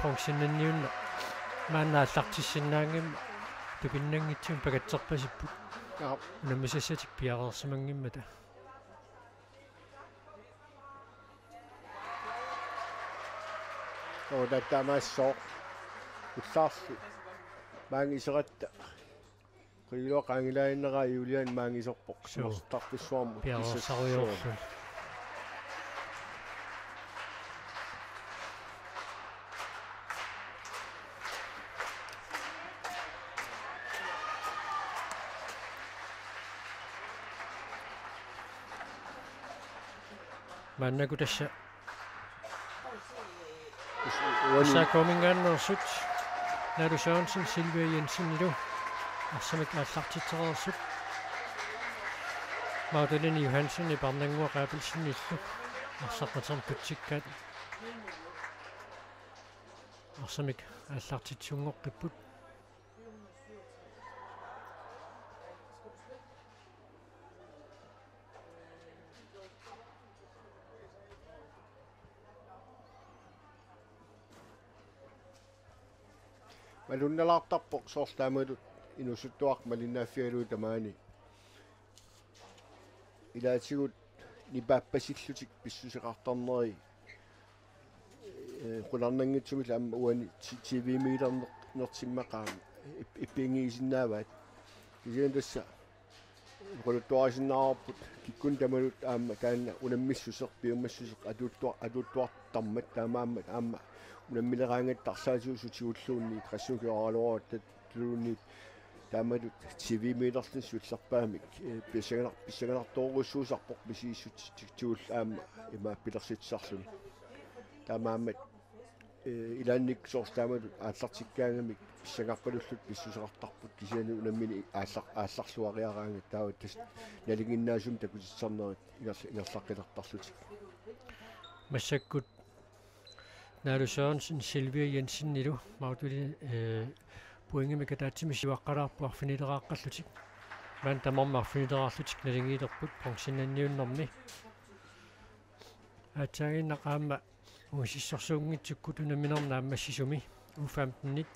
bronzennanniunneq maanna aallartissinnaanngimmat tupinnanngitsumik pakatserpasipput. Aap. Unammisassatik piareersimanngimmata. Oo, taava taamaassooq. Ullaarli. Maanga iseratta. Qujanaq, qaangilaannaq Juliane maanga iserpoq. Suu. Imertarfissuarmut. Piareersarujoorluni. Maannakkut tassa Uani. S A K-minngaanneersut Nalu Sørensen, Silvia Jensenilu arsamik aallartitsereersut. Magdalene Johansenip Arnannguaq Abelsenillu arsaq qeterputsikkaat. Arsamik aallartitsunngoqqipput. Malunnalaartarpoq soorlu taamatut inuusuttuaraq malinnaaffigalugu tamaani. Ilaatigut nipaappasillutik pissuseqartarneri, eh, qularnanngitsumillu aamma uani ti-, T V-miilerner-, nertimmaqaami ip-, ippinngiisinnaavaat. Kisianni tassa oqaluttuarisinnaavarput kikkunnit tamanut aamma taanna unammissuseq, piumassuseq atuuttua-, atuuttuartarmat, taamaammat aamma unammileraangatta arlaatigut sutigulluunniit, qassit ukioraluaratta tuluunniit Taamatut T V-miilerluni siullerpaamik, eh, pissanganar-, pissanganartorujussuusarpoq misigissutsitsigullu aamma ima pilersitsisarluni. Taamaammat, eh, ilaannikkut soorlu taamatut aallartikkaangamik pissangarpalulluta pissuseqartarput kisianni unammineq aallar-, aallarluariaraangat taava tassa nalinginnaasumik takutitsisarnerit ingerl-, ingerlaqqilertarlutik. Massakkut Naalu Sørensen Silvia Jensenilu maatuli, eh, pointimik ataatsimik siuaqqalaarput arfinileraqqallutik. Maanna tamarmik arfinileraarlutik naligiilerput bronzennanniunnermi. Aatsaaginnaq aamma ungasissorsuunngitsukkut unamminermi naammassisumi U femten-it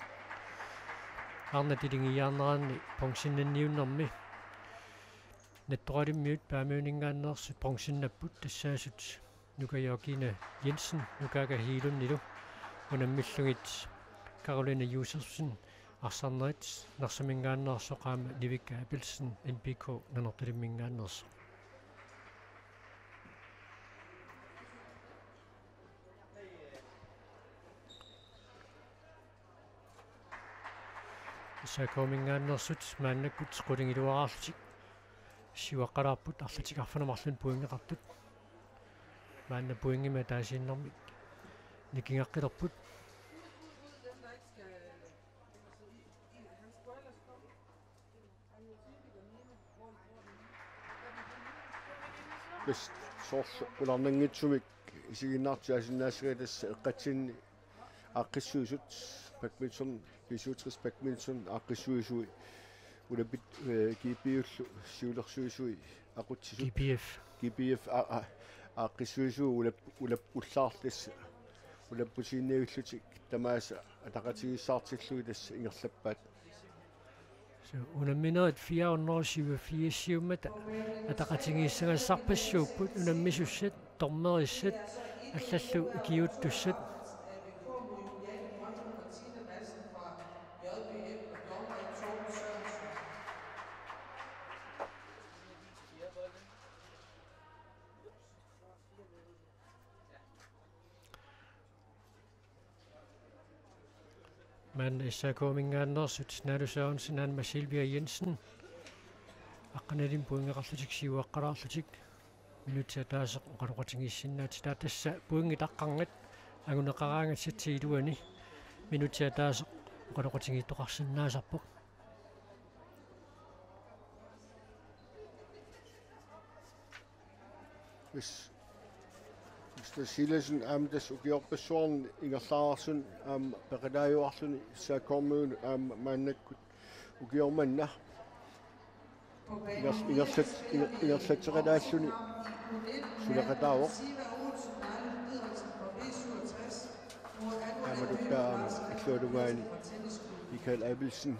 arnat iligiiaarneranni bronzennanniunnermi Nattoralimmiut Paamiuninngaanneersut bronzennapput tassaasut Nuka Georgina Jensen, Nuka Hegelundilu, unammillugit Karoline Josefsen, arsarnerit Narsaminngaanneersoq aamma Nivik Abelsen, N B K Nanortalimminngaanneersoq. S A K-minngaanneersut maannakkut qulingiluaarlutik siuaqqalaarput arlatik arfineq marlunnik pointeqartut. Maanna pointimik ataasiinnarmik nikingaqqilerput. Tassa soorlu qularnanngitsumik isiginnaartut aasinnaassagaat tassa eqqatsinni aaqqissuisut badminton, B syvogtres badminton aaqqissuisui ulappit, eh, G B-ullu siulersuisui aqutsisut. G B F. G B F a-, a-, aaqqissuisui ulap-, ulap-, ullaarluni tassa ulapputiinnavillutik tamaasa ataqatigiissaartillugit tassa ingerlappaat. So, unamminerit fire hundrede og syvogfirs-iummata ataqatigiissagassarpassuupput, unammisussat, dommerissat, allallu ikiuuttussat. Maanna S A K-minngaanneersut Naalu Sørensen aamma Silvia Jensen aqqanilinnik pointeqarlutik siuaqqalaarlutik minutsit ataaseq oqaloqatigiissinnaavaat. Taava tassa pointit aqqarngat anguneqaraangat sætip iluani minutsit ataaseq oqaloqatigiittoqarsinnaasarpoq. Yes. Mister Silassen aamma tassa ukiorpassuarni ingerlaarluni aamma peqataajuarluni S A K-miunut aamma maannakkut ukioq manna inger-, ingerlat-, inger-, ingerlatseqataalluni suleqataavoq. Taamatut aamma illuatungaani Michael Abelsen.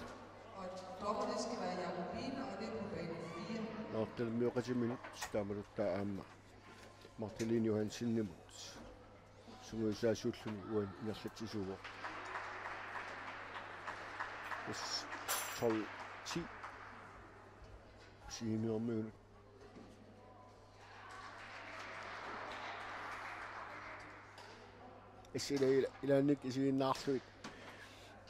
Nanortalimmioqatiminut taamatut aamma Marteline Johansenimut sungiusaasuulluni uani ingerlatsisuuvoq. Yes, tolv ti. Seniormiunut. Issila ila-, ilaannik isiginnaarlugit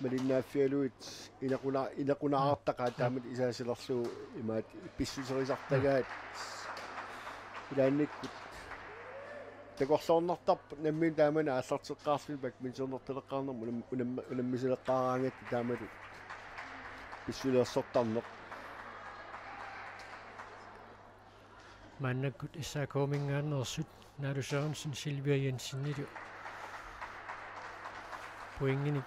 malinnaaffigalugit inaquna-, inaqunaqartaqaat taamatut isaasilerlugu imaat pissuserisartagaat. Ilaannikkut takorloornartarpoq nammineq taamani aallarteqqaarluni badmintonertaleqqaarnermut unam-, unam-, unammisileqqaaraangatta taamatut pissusilersortarneq. Maannakkut S A K-minngaanneersut Naalu Sørensen Silvia Jensenilu pointinik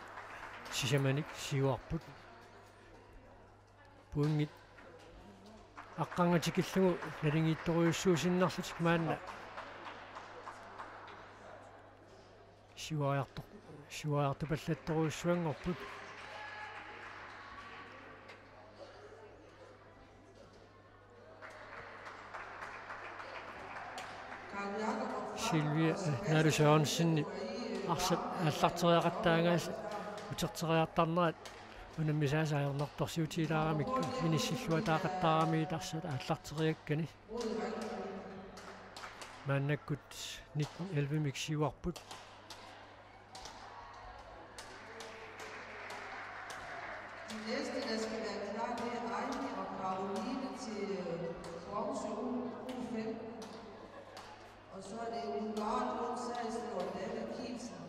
sisamanik siuarput. Pointit aqqarngat tikillugu naligiittorujussuusinnarlutik maanna. Siuariartoq-, siuariartupallattorujussuanngorput. Silvia, eh, Naalu Sørensen arsaq aallarteriaqattaagaasa uterteriartarnerat unammisaasa ajornartorsiutigilaaramikku inissilluataaqattaaramikkit arsaq aallarteriakkani. Maannakkut nitten elleve-mik siuarput. De næste, der skal være klar, det Så er det Bulgarien, Sagslev og David Kielsen.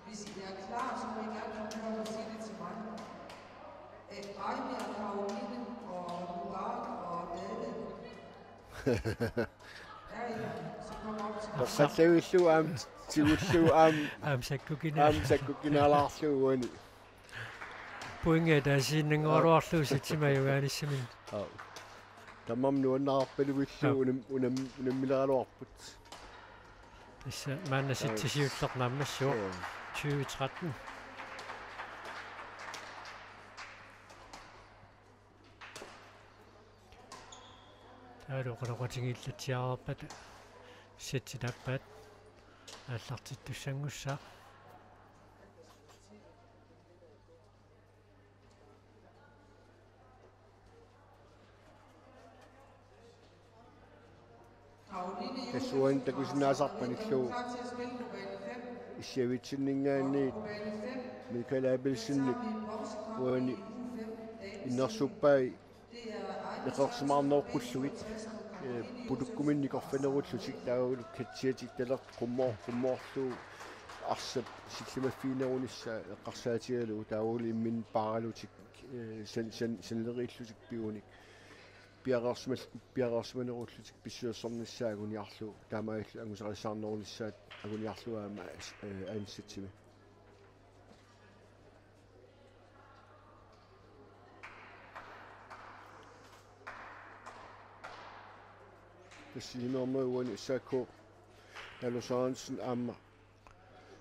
Hvis I er klar, så må I gerne komme herop og sige det til mig. Ej, vi er Karoline og Bulgarien og David. Ja, ja. Så kom op til mig. Toqqallavillugu aamma tigullugu aamma Aamma sakkukina. Aamma sakkukinaalaarlugu uani. Pointi ataasiinnanngoraluarlugu setsimi ajugaanissaminnut. Aap. Tamarmik nuannaarpalugillugu Aap. unam-, unam-, unammileraluarput. Tassa maanna Aap. Setsi siulleq naammassivoq. Joo. Tyve tretten. Taavalu oqaloqatigiillatsiareerpata setsit aappaat aallartittussanngussaaq. Tassa uani takusinnaasarput anillugu Issiavitsinninngaanniit Michael Abelsenip uani innersuuppai neqersimaarneruppullutik, eh, pulukkuminnik nikorfanerullutik taavalu katsiatik talertut qummoo-, qummoorlugu arsap sillimaffiginerunissaa eqqarsaatigalugu taavalu imminnut paaralutik, eh, san-, san-, sanileriillutik piunik piareersimal-, piareersimanerullutik pissusersornissaat anguniarlugu taamaalillutik angusarissaarnerunissaat anguniarlugu aamma, eh, ansatsimi. Tassa imermut uani S A K Nalu Sørensen aamma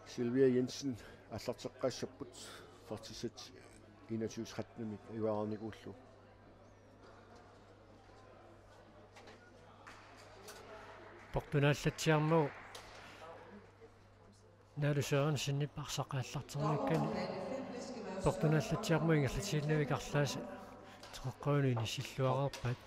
Silvia Jensen aallarteqqassapput, fortsættit enogtyve tretten-imik ajugaarnikuullugu. Portunaallatsiarmut Nalu Sørensenip arsaq aallarternikkani portunaallatsiarmut ingerlatiinnavik arlaat teqeqqaanut inissilluareerpaat.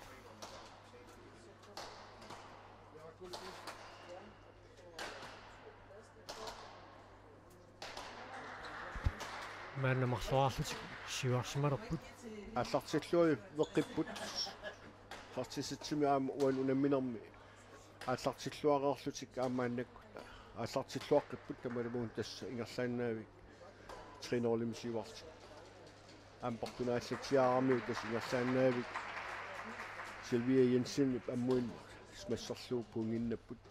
Maanna marloriarlutik siuarsimalerput. Aallartilluareerput. Fortsættit aamma uani unamminermi aallartilluareerlutik aamma maannakkut aallartilluaqqipput tamatumuuna tassa ingerlaannavik tre nul-imik siuarlutik. Aamma portunaallatsiaramiuk tassa ingerlaannavik Silvia Jensenip ammuinnaq smasserlugu pointinnapput.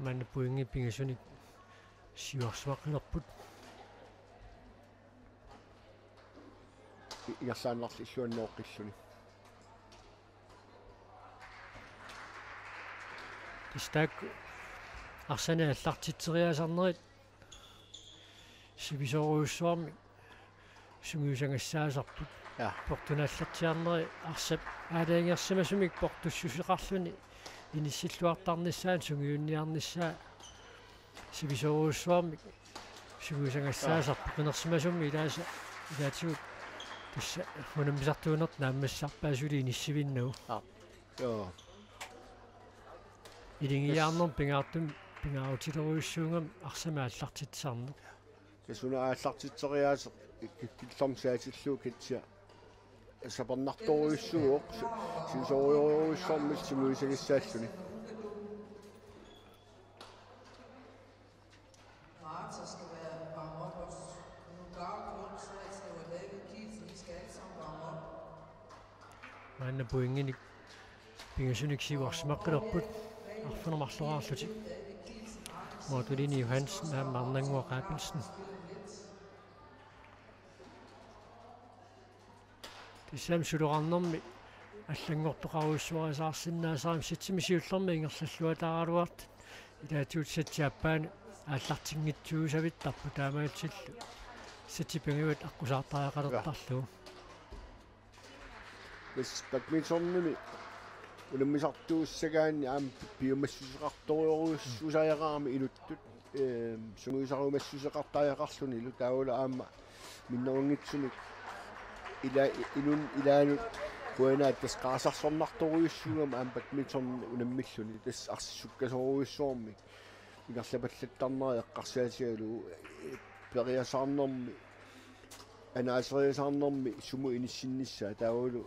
Maanna pointit pingasunik siuarsimaqqilerput. I-, ingerlaannarli illuannooqqilluni. Tassa taakku arsani aallartitseriaasarnerit sivisoorujussuarmik sungiusagassaasarput. Ja. Portunaallatsiarneri arsap aalajangersimasumik portussuseqarluni inissilluartarnissaanut sungiunniarnissaa sivisoorujussuarmik sungiusagassaasarput. Ja. Qinersimasummi ilaasa ilaatigut tassa unammisartuunertut naammassisarpaat suli inissivinnagu. Ja. Joo. Ilingiaarnermut pingaartumik pingaarutilerujussuugami arsami aallartitsisarneq. Tassa una aallartitseriaaseq killormut saatillugu katsia sapernartorujussuuvoq, si-, sivisoorujorujussuarmillu sungiusagassaalluni. Martha skal være varme op også. Bulgarien, Sagslev og David Kielsen, I skal alle sammen varme op. Maanna pointinik pingasunik siuarsimaqqilerput arfineq-marloriarlutik. Morten Johansen aamma Arnannguaq Abelsen. Tassami suloqarnermi allanngortoqarujussuarisaarsinnaasarami setsimi siullermi ingerlalluataaraluartut ilaatigut setsi aappaanut aallartinngitsuusavittarput taamaalillutillu setsi pingajuat aqqusaartariaqalertarlugu. Tassa badmintonimi unammisartuussagaanni aamma piumassuseqartorujussuusariaqarami inuttut, ehm, sungiusarumassuseqartariaqarlunilu taavalu aamma minnerunngitsumik ila-, inun ilaanut qujanaq tassa qaasarsornartorujussuugami aamma badminton unammilluni tassa arsaq sukkasoorujussuarmik ingerlapallattarnera eqqarsaatigalugu, eh, periasaarnermi anaaseriasaarnermi sumut inissinnissaa taavalu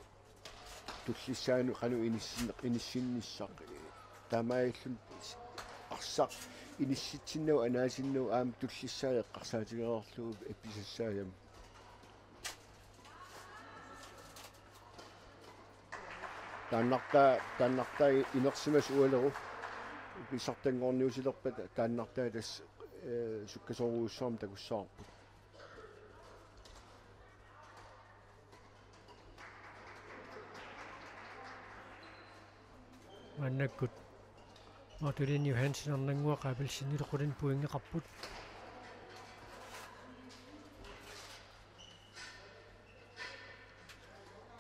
tullissaanut qanoq inissin-, inissinnissaq. Taamaalilluni arsaq inissitsinnagu anaasinnagu aamma tullissaa eqqarsaatigereerlugu episassaajam. Taannartaa, taannartaa inersimasoq ualeru. Pissartanngorniutilerpat taannartaa tassa, eh, sukkasoorujussuarmik takussavarput. Maannakkut Magdalene Johansen Arnannguaq Abelsenillu qulinik pointeqarput.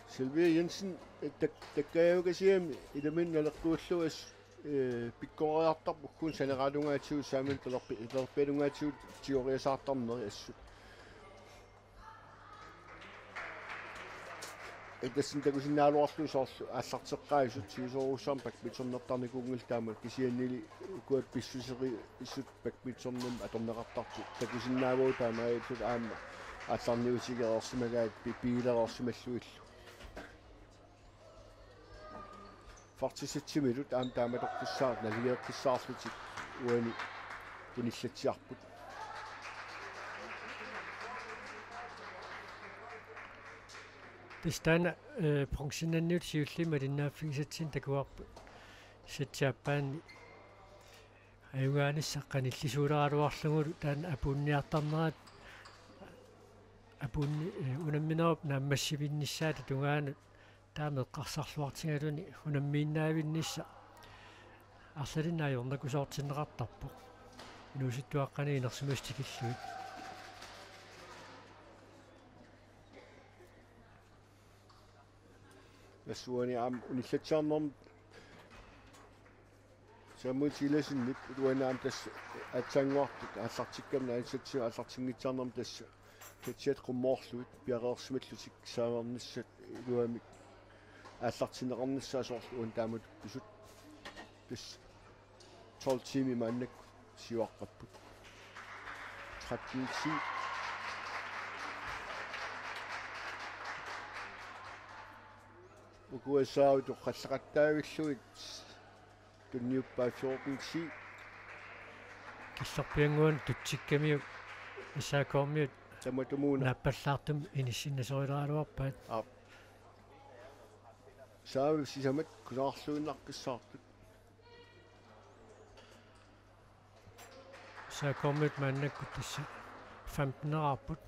Sylvia Jensen, eh, tak-, takkajavukasiami ilaminut naleqquullugu assut, eh, pikkoreertarpoq ukkuun saneqalunngaatigut saamilu talerpi-, talerpialunngaatsigut tigoriasaartarneri assut. Tassani takusinnaagaluarlugu soorlu aallarteqqaasut siusoorujussuarmik badmintonertarnikuunngillat taama kisiannili ukua pissuserisut badmintonimik atorneqartartut takusinnaavagut taamaalillutik aamma aallarniutigereersimagaat pi-, pigilereersimallugillu. Første sætimilu aamma taamatoqqissaartut naligeeqqissaarlutik uani unillatsiarput. Tassa taanna, eh, bronzenniut siulliit malinnaaffigisatsinnut takuarput. Sætip aappaani ajugaanissaq qanillisuuleraluarlugulu taanna apuunniartarnerat apuunni-, eh, unamminerup naammassivinnissaata tungaanut taama eqqarsarluartigaluni unammiinnaavinnissaq arlalinnik ajornakusoortinneqartarpoq. Inuusuttuaqqani inersimasut tikillugit. Tassa uani aamma unillatsiarnermi Samuel Silasenip uani aamma tassa aatsaannguartut aallartikkami naanissatsiga aallartinngitsoornermi tassa katsiat qummoorlugit piareersimallutik saavernissat iluamik aallartinneqarnissaat soorlu uani taamatut pisut tassa tolv tiimi maannakkut siuaqqapput. Tretten ti. Uku S A U-t oqallaqattaavillugit tunniuppaa fjorten ti. Killorpiannguanut tutsikkamiuk S A K-miut tamatumuuna naappallaartumik inissinnasorulaaraluarpaat. Aap. S A U sisamat kusanarluinnaqqissaartut. S A K-miut maannakkut tassa femten-eraarput.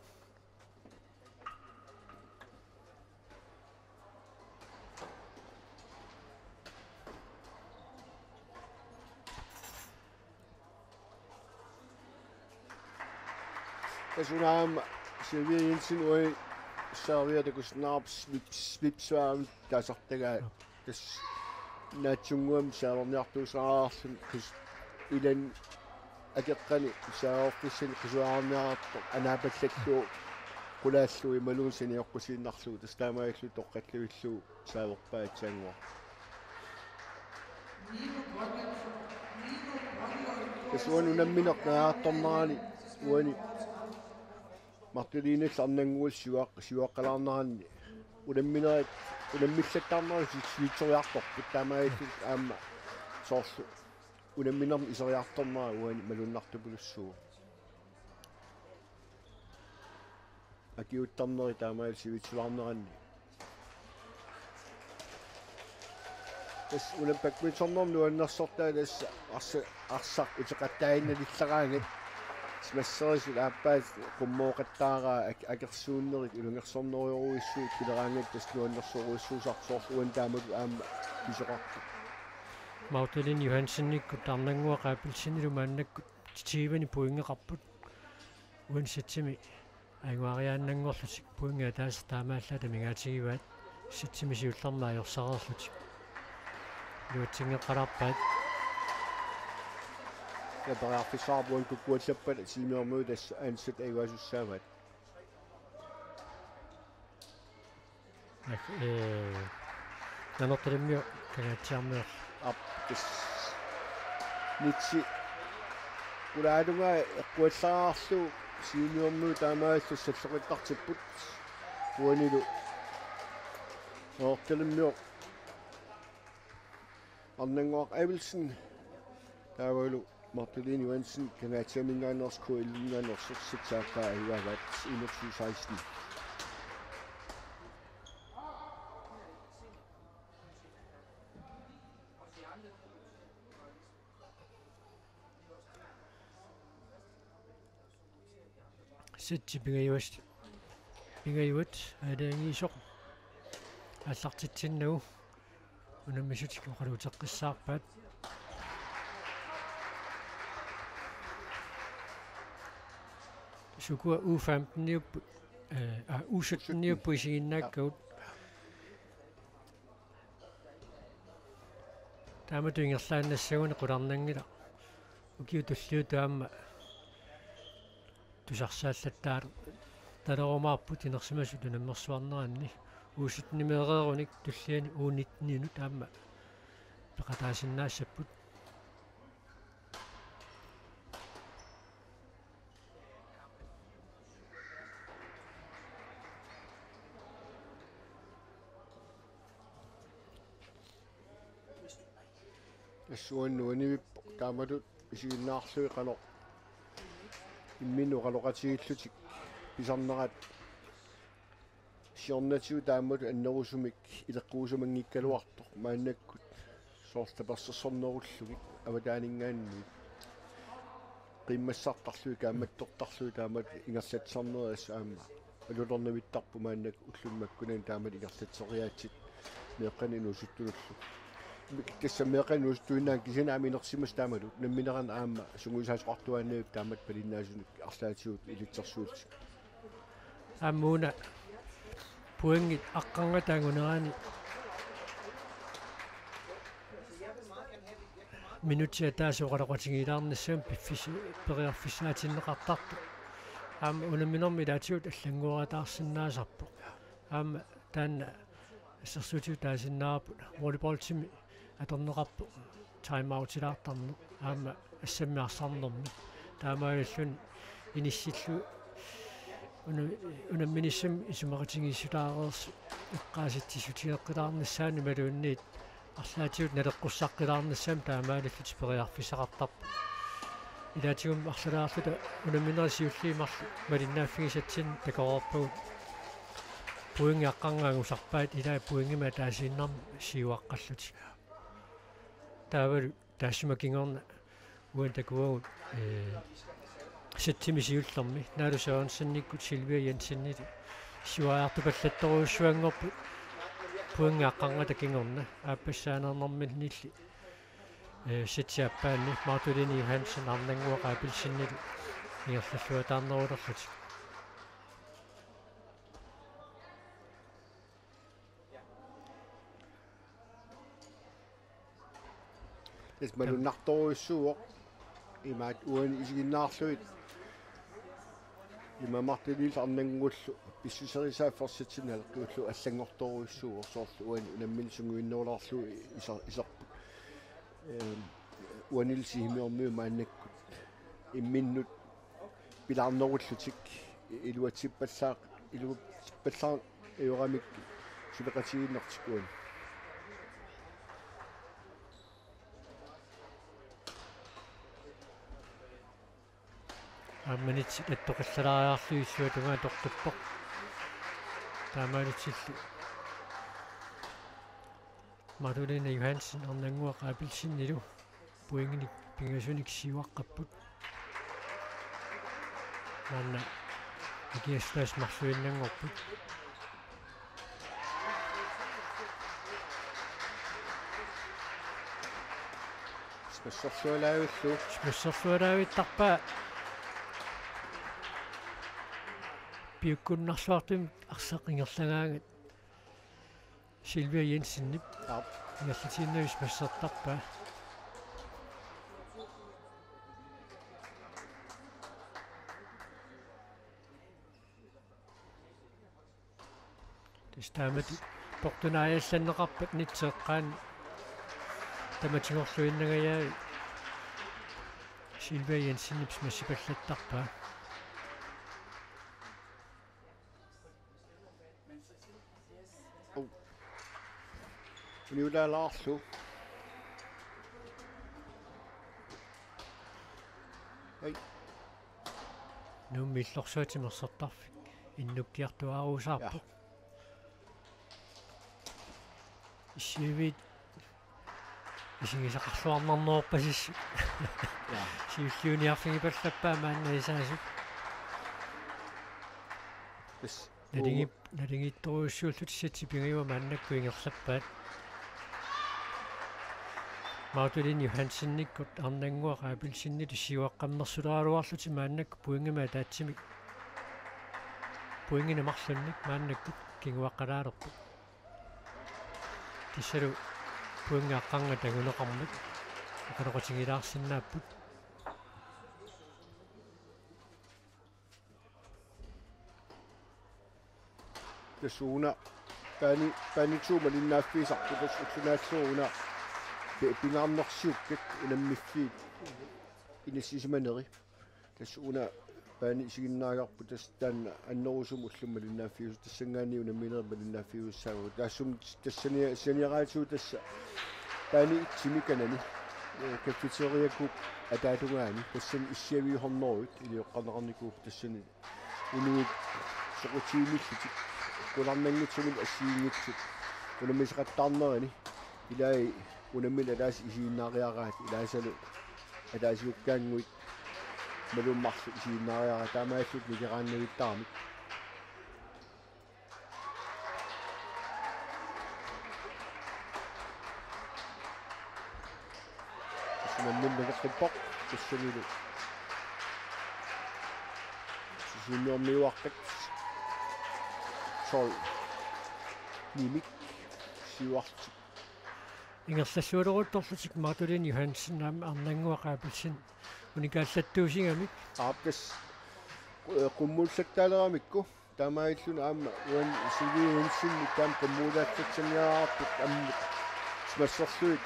Tassa una aamma Sylvia Jensen uani servia takusinnaavarput slip-, slipsværm taasartagaa. Tassa naatsunnguamik saalerniartuusaraarluni qis-, ilani akeqqani saalerfissani qisuariarniartoq anaapallallugu qulaallugu imaluunniit sanioqqusiinnarlugu tassa taamaalillutik toqqallavillugu saalerpaat aatsaannguaq. Tassa uani unammineq naajartornerani uani Magdalene Arnannguaq siuaq-, siuaqqalaarneranni unamminerit, unammillattarnerit si-, siutseriartorput taamaalillutik aamma soorlu unamminermi iseriartornera uani malunnartupilussuuvoq. Akiuuttarneri taamaalillutik sivitsulaarneranni. Tassa una badmintonermi nuannersortaa tassa arsa-, arsaq uteqattaaginnalilleraangat. Massarisut aappaat qummooqattaaraa ak-, akersuunnerit ilungersornerujorujussuit pileraangat tassa nuannersorujussuusarpoq soorlu uani taamatut aamma pisoqarpoq. Magdalene Johansenikkut Arnannguaq Abelsenilu maannakkut tyveni pointeqarput. Uani sætimi ajugaariaannanngorlutik pointit ataaseq taamaallaat amigaatigivaat, sætimi siullermi ajorsareerlutik iluatsinngeqqalaarpaat. Ja, periarfissaqarpoq uani kukkuallappat tiimiormiut tassa ansat ajugaasussaavaat. Ak-, eh, Nanortalimmiut Kangaatsiarmiut. Aap, tassa. Nitsi. Qulaatungaa eqquallaraarlugu Seniormiut taamaalillutik salloqittartipput. Uanilu Noortalimmiormiut Arnannguaq Abelsen taavalu Martulin Johansen Kangaatsiaminngaanneersoq K L-minngaanneersoq seks-aappaa ajugaavaat enogtyve seksten. Setsi pingajuat, pingajuat aalajangiisoq aallartitsinnagu unammisut oqaluuteqqissaarpaat. Sukua U femten-iupput, eh, ah, U sytten-iupput isiginnaakkagut. Taamatut ingerlaannassagunik qularnanngilaq. Ukiut tulliuttut aamma tusarsaallattaalerumaarput inersimasut unammersuarneranni. U sytten-imeereerunik tulliani U nitten-inut aamma peqataasinnaassapput. Assut uani nivippoq taamatut isiginnaarlugit qanoq imminnut oqaloqatigiillutik pisarnerat siornatigut taamatut annerusumik ileqquusamanngikkaluartoq maannakkut soorlu tapersersornerullugit avataaninngaanniit qiimmassartarlugit kaammattortarlugit taamatut ingerlatsisarnerit assut aamma alutornavittarput maannakkut ulluni makkunani taamatut ingerlatseriaatsit meeqqanik inuusuttunullu. Tassa meeqqanik inuusuttuinnaat kisianni aamma inersimasut taamalu nammineq aamma sungiusaasoqartuaannavippoq taamatut malinnaasunik arlaatigut ilitsersuullutik. Aamma una pointit aqqarngat angunerani minutsit ataaseq oqaloqatigiilaarnissamut piffis-, periarfissaatinneqartartoq. Aamma unamminermi ilaatigut allannguerataarsinnaasarpoq. Aamma taanna assersuutigut taasinnaavarput volleyballtimi atorneqarpoq timeoutilaartarneq aamma assammik arsarnermi. Taamaalilluni inissillugu una-, unamminissamut isumaqatigiissutaareersut eqqaasitsissutigeqqilaarnissaanut imaluunniit arlaatigut naleqqussaqqilaarnissamut taamaalillutik periarfissaqartarput. Ilaatigummi arlalaarluta unamminerit siulliit marluk malinnaaffigisatsinnut takoreerpagut pointit aqqarngat angusarpaat ilaa pointimik ataasiinnarmik siuaqqallutik. Taavalu taassuma kingorna uani takuagut, eh, setsimi siullermi Naalu Sørensenikkut Silvia Jensenilu siuariartupallattorujussuanngorput pointit aqqarngata kingorna aappassaaneernerminilli, eh, setsi aappaanni Martulin Johansen Arnannguaq Abelsenilu ingerlalluataarnerulerlutik. Tassa malunnartorujussuuvoq imaattoq uani isiginnaarlugit imaammat Martulillu Arnannguullu pissuserisaat forsitsinni naleqqiullugu allanngortorujussuuvoq soorlu uani unammineq sungiunnerulaarlugu isa-, iserput. Ehm, uanilu seniormiut maannakkut imminnut pilaarnerullutik iluatsippallaaq-, iluatsippallaarneq ajoramik suleqatigiinnartikkut. Aamma minutsit attoqillalaariarlugit illuatungaa toqqippoq. Taamaalillutillu Martulin Johansen Arnannguaq Abelsenilu pointinik pingasunik siuaqqapput. Maanna akiassutaasut marluinnanngorput. Smasserlualaavillu. Smasserlualaavittarpaa. Piukkunnarluartumik arsaq ingerlagaangat Silvia Jensenip. Aap. Ingerlatiinnavik smassertarpaa. Tassa taamatut portunaajallanneqarpat nitseqqaan tamatigorluinnangajaa Silvia Jensenip smassipallattarpaa. Uniulaalaarlu. Ai. Nuummi illorsuaq timersortarfik innukkiartuaaruusaarpoq. Ja. Issiaviit isigisaqarluarnarnerpasissut. Ja. Siulliuniarfigipallappaa maanna isaasut. Yes. Naligi-, naligiittorujussuullutik setsi pingajuat maannakkut ingerlappaat. Magdalene Johansenikkut Arnannguaq Abelsenillu siuaqqammersuleraluarlutik maannakkut pointimik ataatsimik, pointinik marlunnik maannakkut kinguaqqalaalerput. Tassalu pointit aqqarngat anguneqarmat oqaloqatigilaarsinnaapput. Tassa una baani, baani to malinnaaffigisarput, tassa ulloq naallugu una pi-, pingaarnersiukkat unammiffiit inissisimaneri. Tassa una baani isiginnaagarput, tassa taanna annerusumik ulloq malinnaaffigisu-, tassanngaanniit unamminerit malinnaaffigisussaavagut. Taassuma tassani saniaraatigut tassa baani et-imi kanani, eh, Cafeteria Coop ataatungaani, tassani issiaviit hundredet ilioqqarneqarnikuupput, tassani inuit soqutiginngillutik, qularnanngitsumik assigiinngitsut unammiseqattaarnerini, ilai unammineq ataaseq isiginnaariaraat, ilaasalu ataasigukkaannguit malummarlu isiginnaariaraat, taamaalillutik nikeraannavittaramik. Unammineq nakeqqippoq, tassanilu sisimiormiuaqqat tolv nimik siuarlutik. Ingerlallualeruttorlutik Magdalene Johansen aamma Arnannguaq Abelsen unikaallattuusigamik. Aap, tassa, eh, qummuullattaaleramikkit. Taamaalilluni aamma uani Silvia Jensen taama qummuullaatsatsaniarput ammut simassorlugit.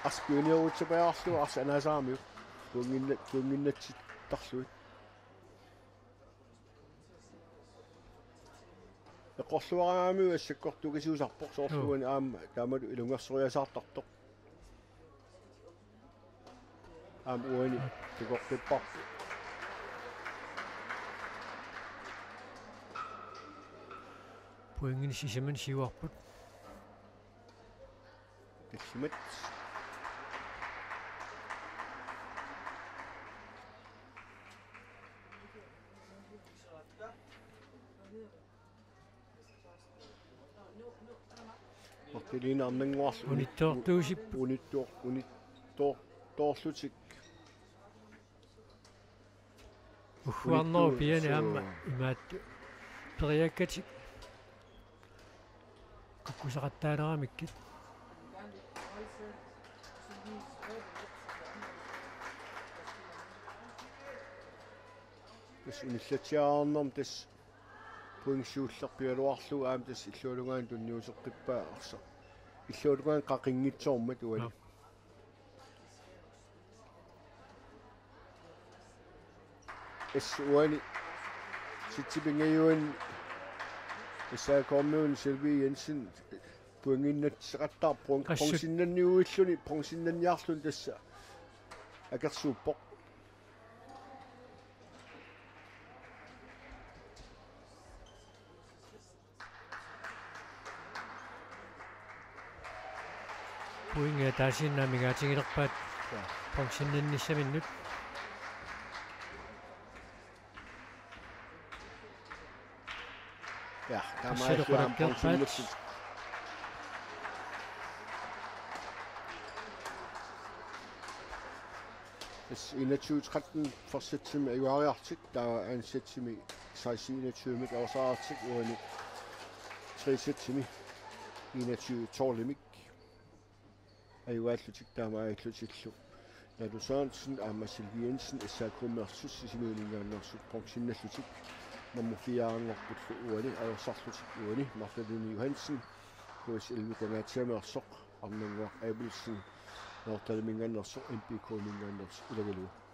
Arsaq pioneeruutsapajaarlugu arsaq anaasaramiuk. Kunnginna-, kunnginnatsittarlugit. Eqqorluaraangamiuk assakkortugisiusarpoq soorlu Joo. uani aamma taamalu ilungersoriasaartartoq. Aamma uani takoqqipparput. Pointinik sisamannik siuarput. Tallimat. Marteliina Arnannguarlu unittoortuusip. Unittoor-, unittoor-, toorlutik. Uhuarnerup piani aamma imaattoq periakkatik kukkusaqattaaleramikkit. Tassa unillatsiarnermi tassa pointit siullerpigaluarlugu aamma tassa illuatungaanut tunniuseqqippaa arsaq. Illuatungaanut qaqinngitsoormat uani. Aap. Tassa uani sitsi pingajuanni S A K-kormiuni Silvia Jensen pointinnatseqattaarpoq, bron-, Qassut. Bronzennanniulluni, bronzennanniarluni tassa akersuuppoq. Pointit ataasiinnaq amigaatigilerpaat. Ja. Bronzennannissaminnut. Ja, taamaalillutik aamma bronzennassutik. Tassa enogtyve tretten første sætimi ajugaariartik, taava anden sætimi seksten enogtyve-mik ajorseriartik, uani tredje sætimi enogtyve tolv-imik ajugaallutik, taamaalillutillu Nalu Sørensen aamma Silvia Jensen S A K-miortut Sisimiuninngaanneersut bronzennallutik, nummer fire-nngorpullu uani ajorsarlutik, uani Magdalene Johansen K S elleve Kangaatsiamiortoq, Arnannguaq Abelsen Nanortaliminngaanneersoq M P K-minngaanneersoq ilagalugit.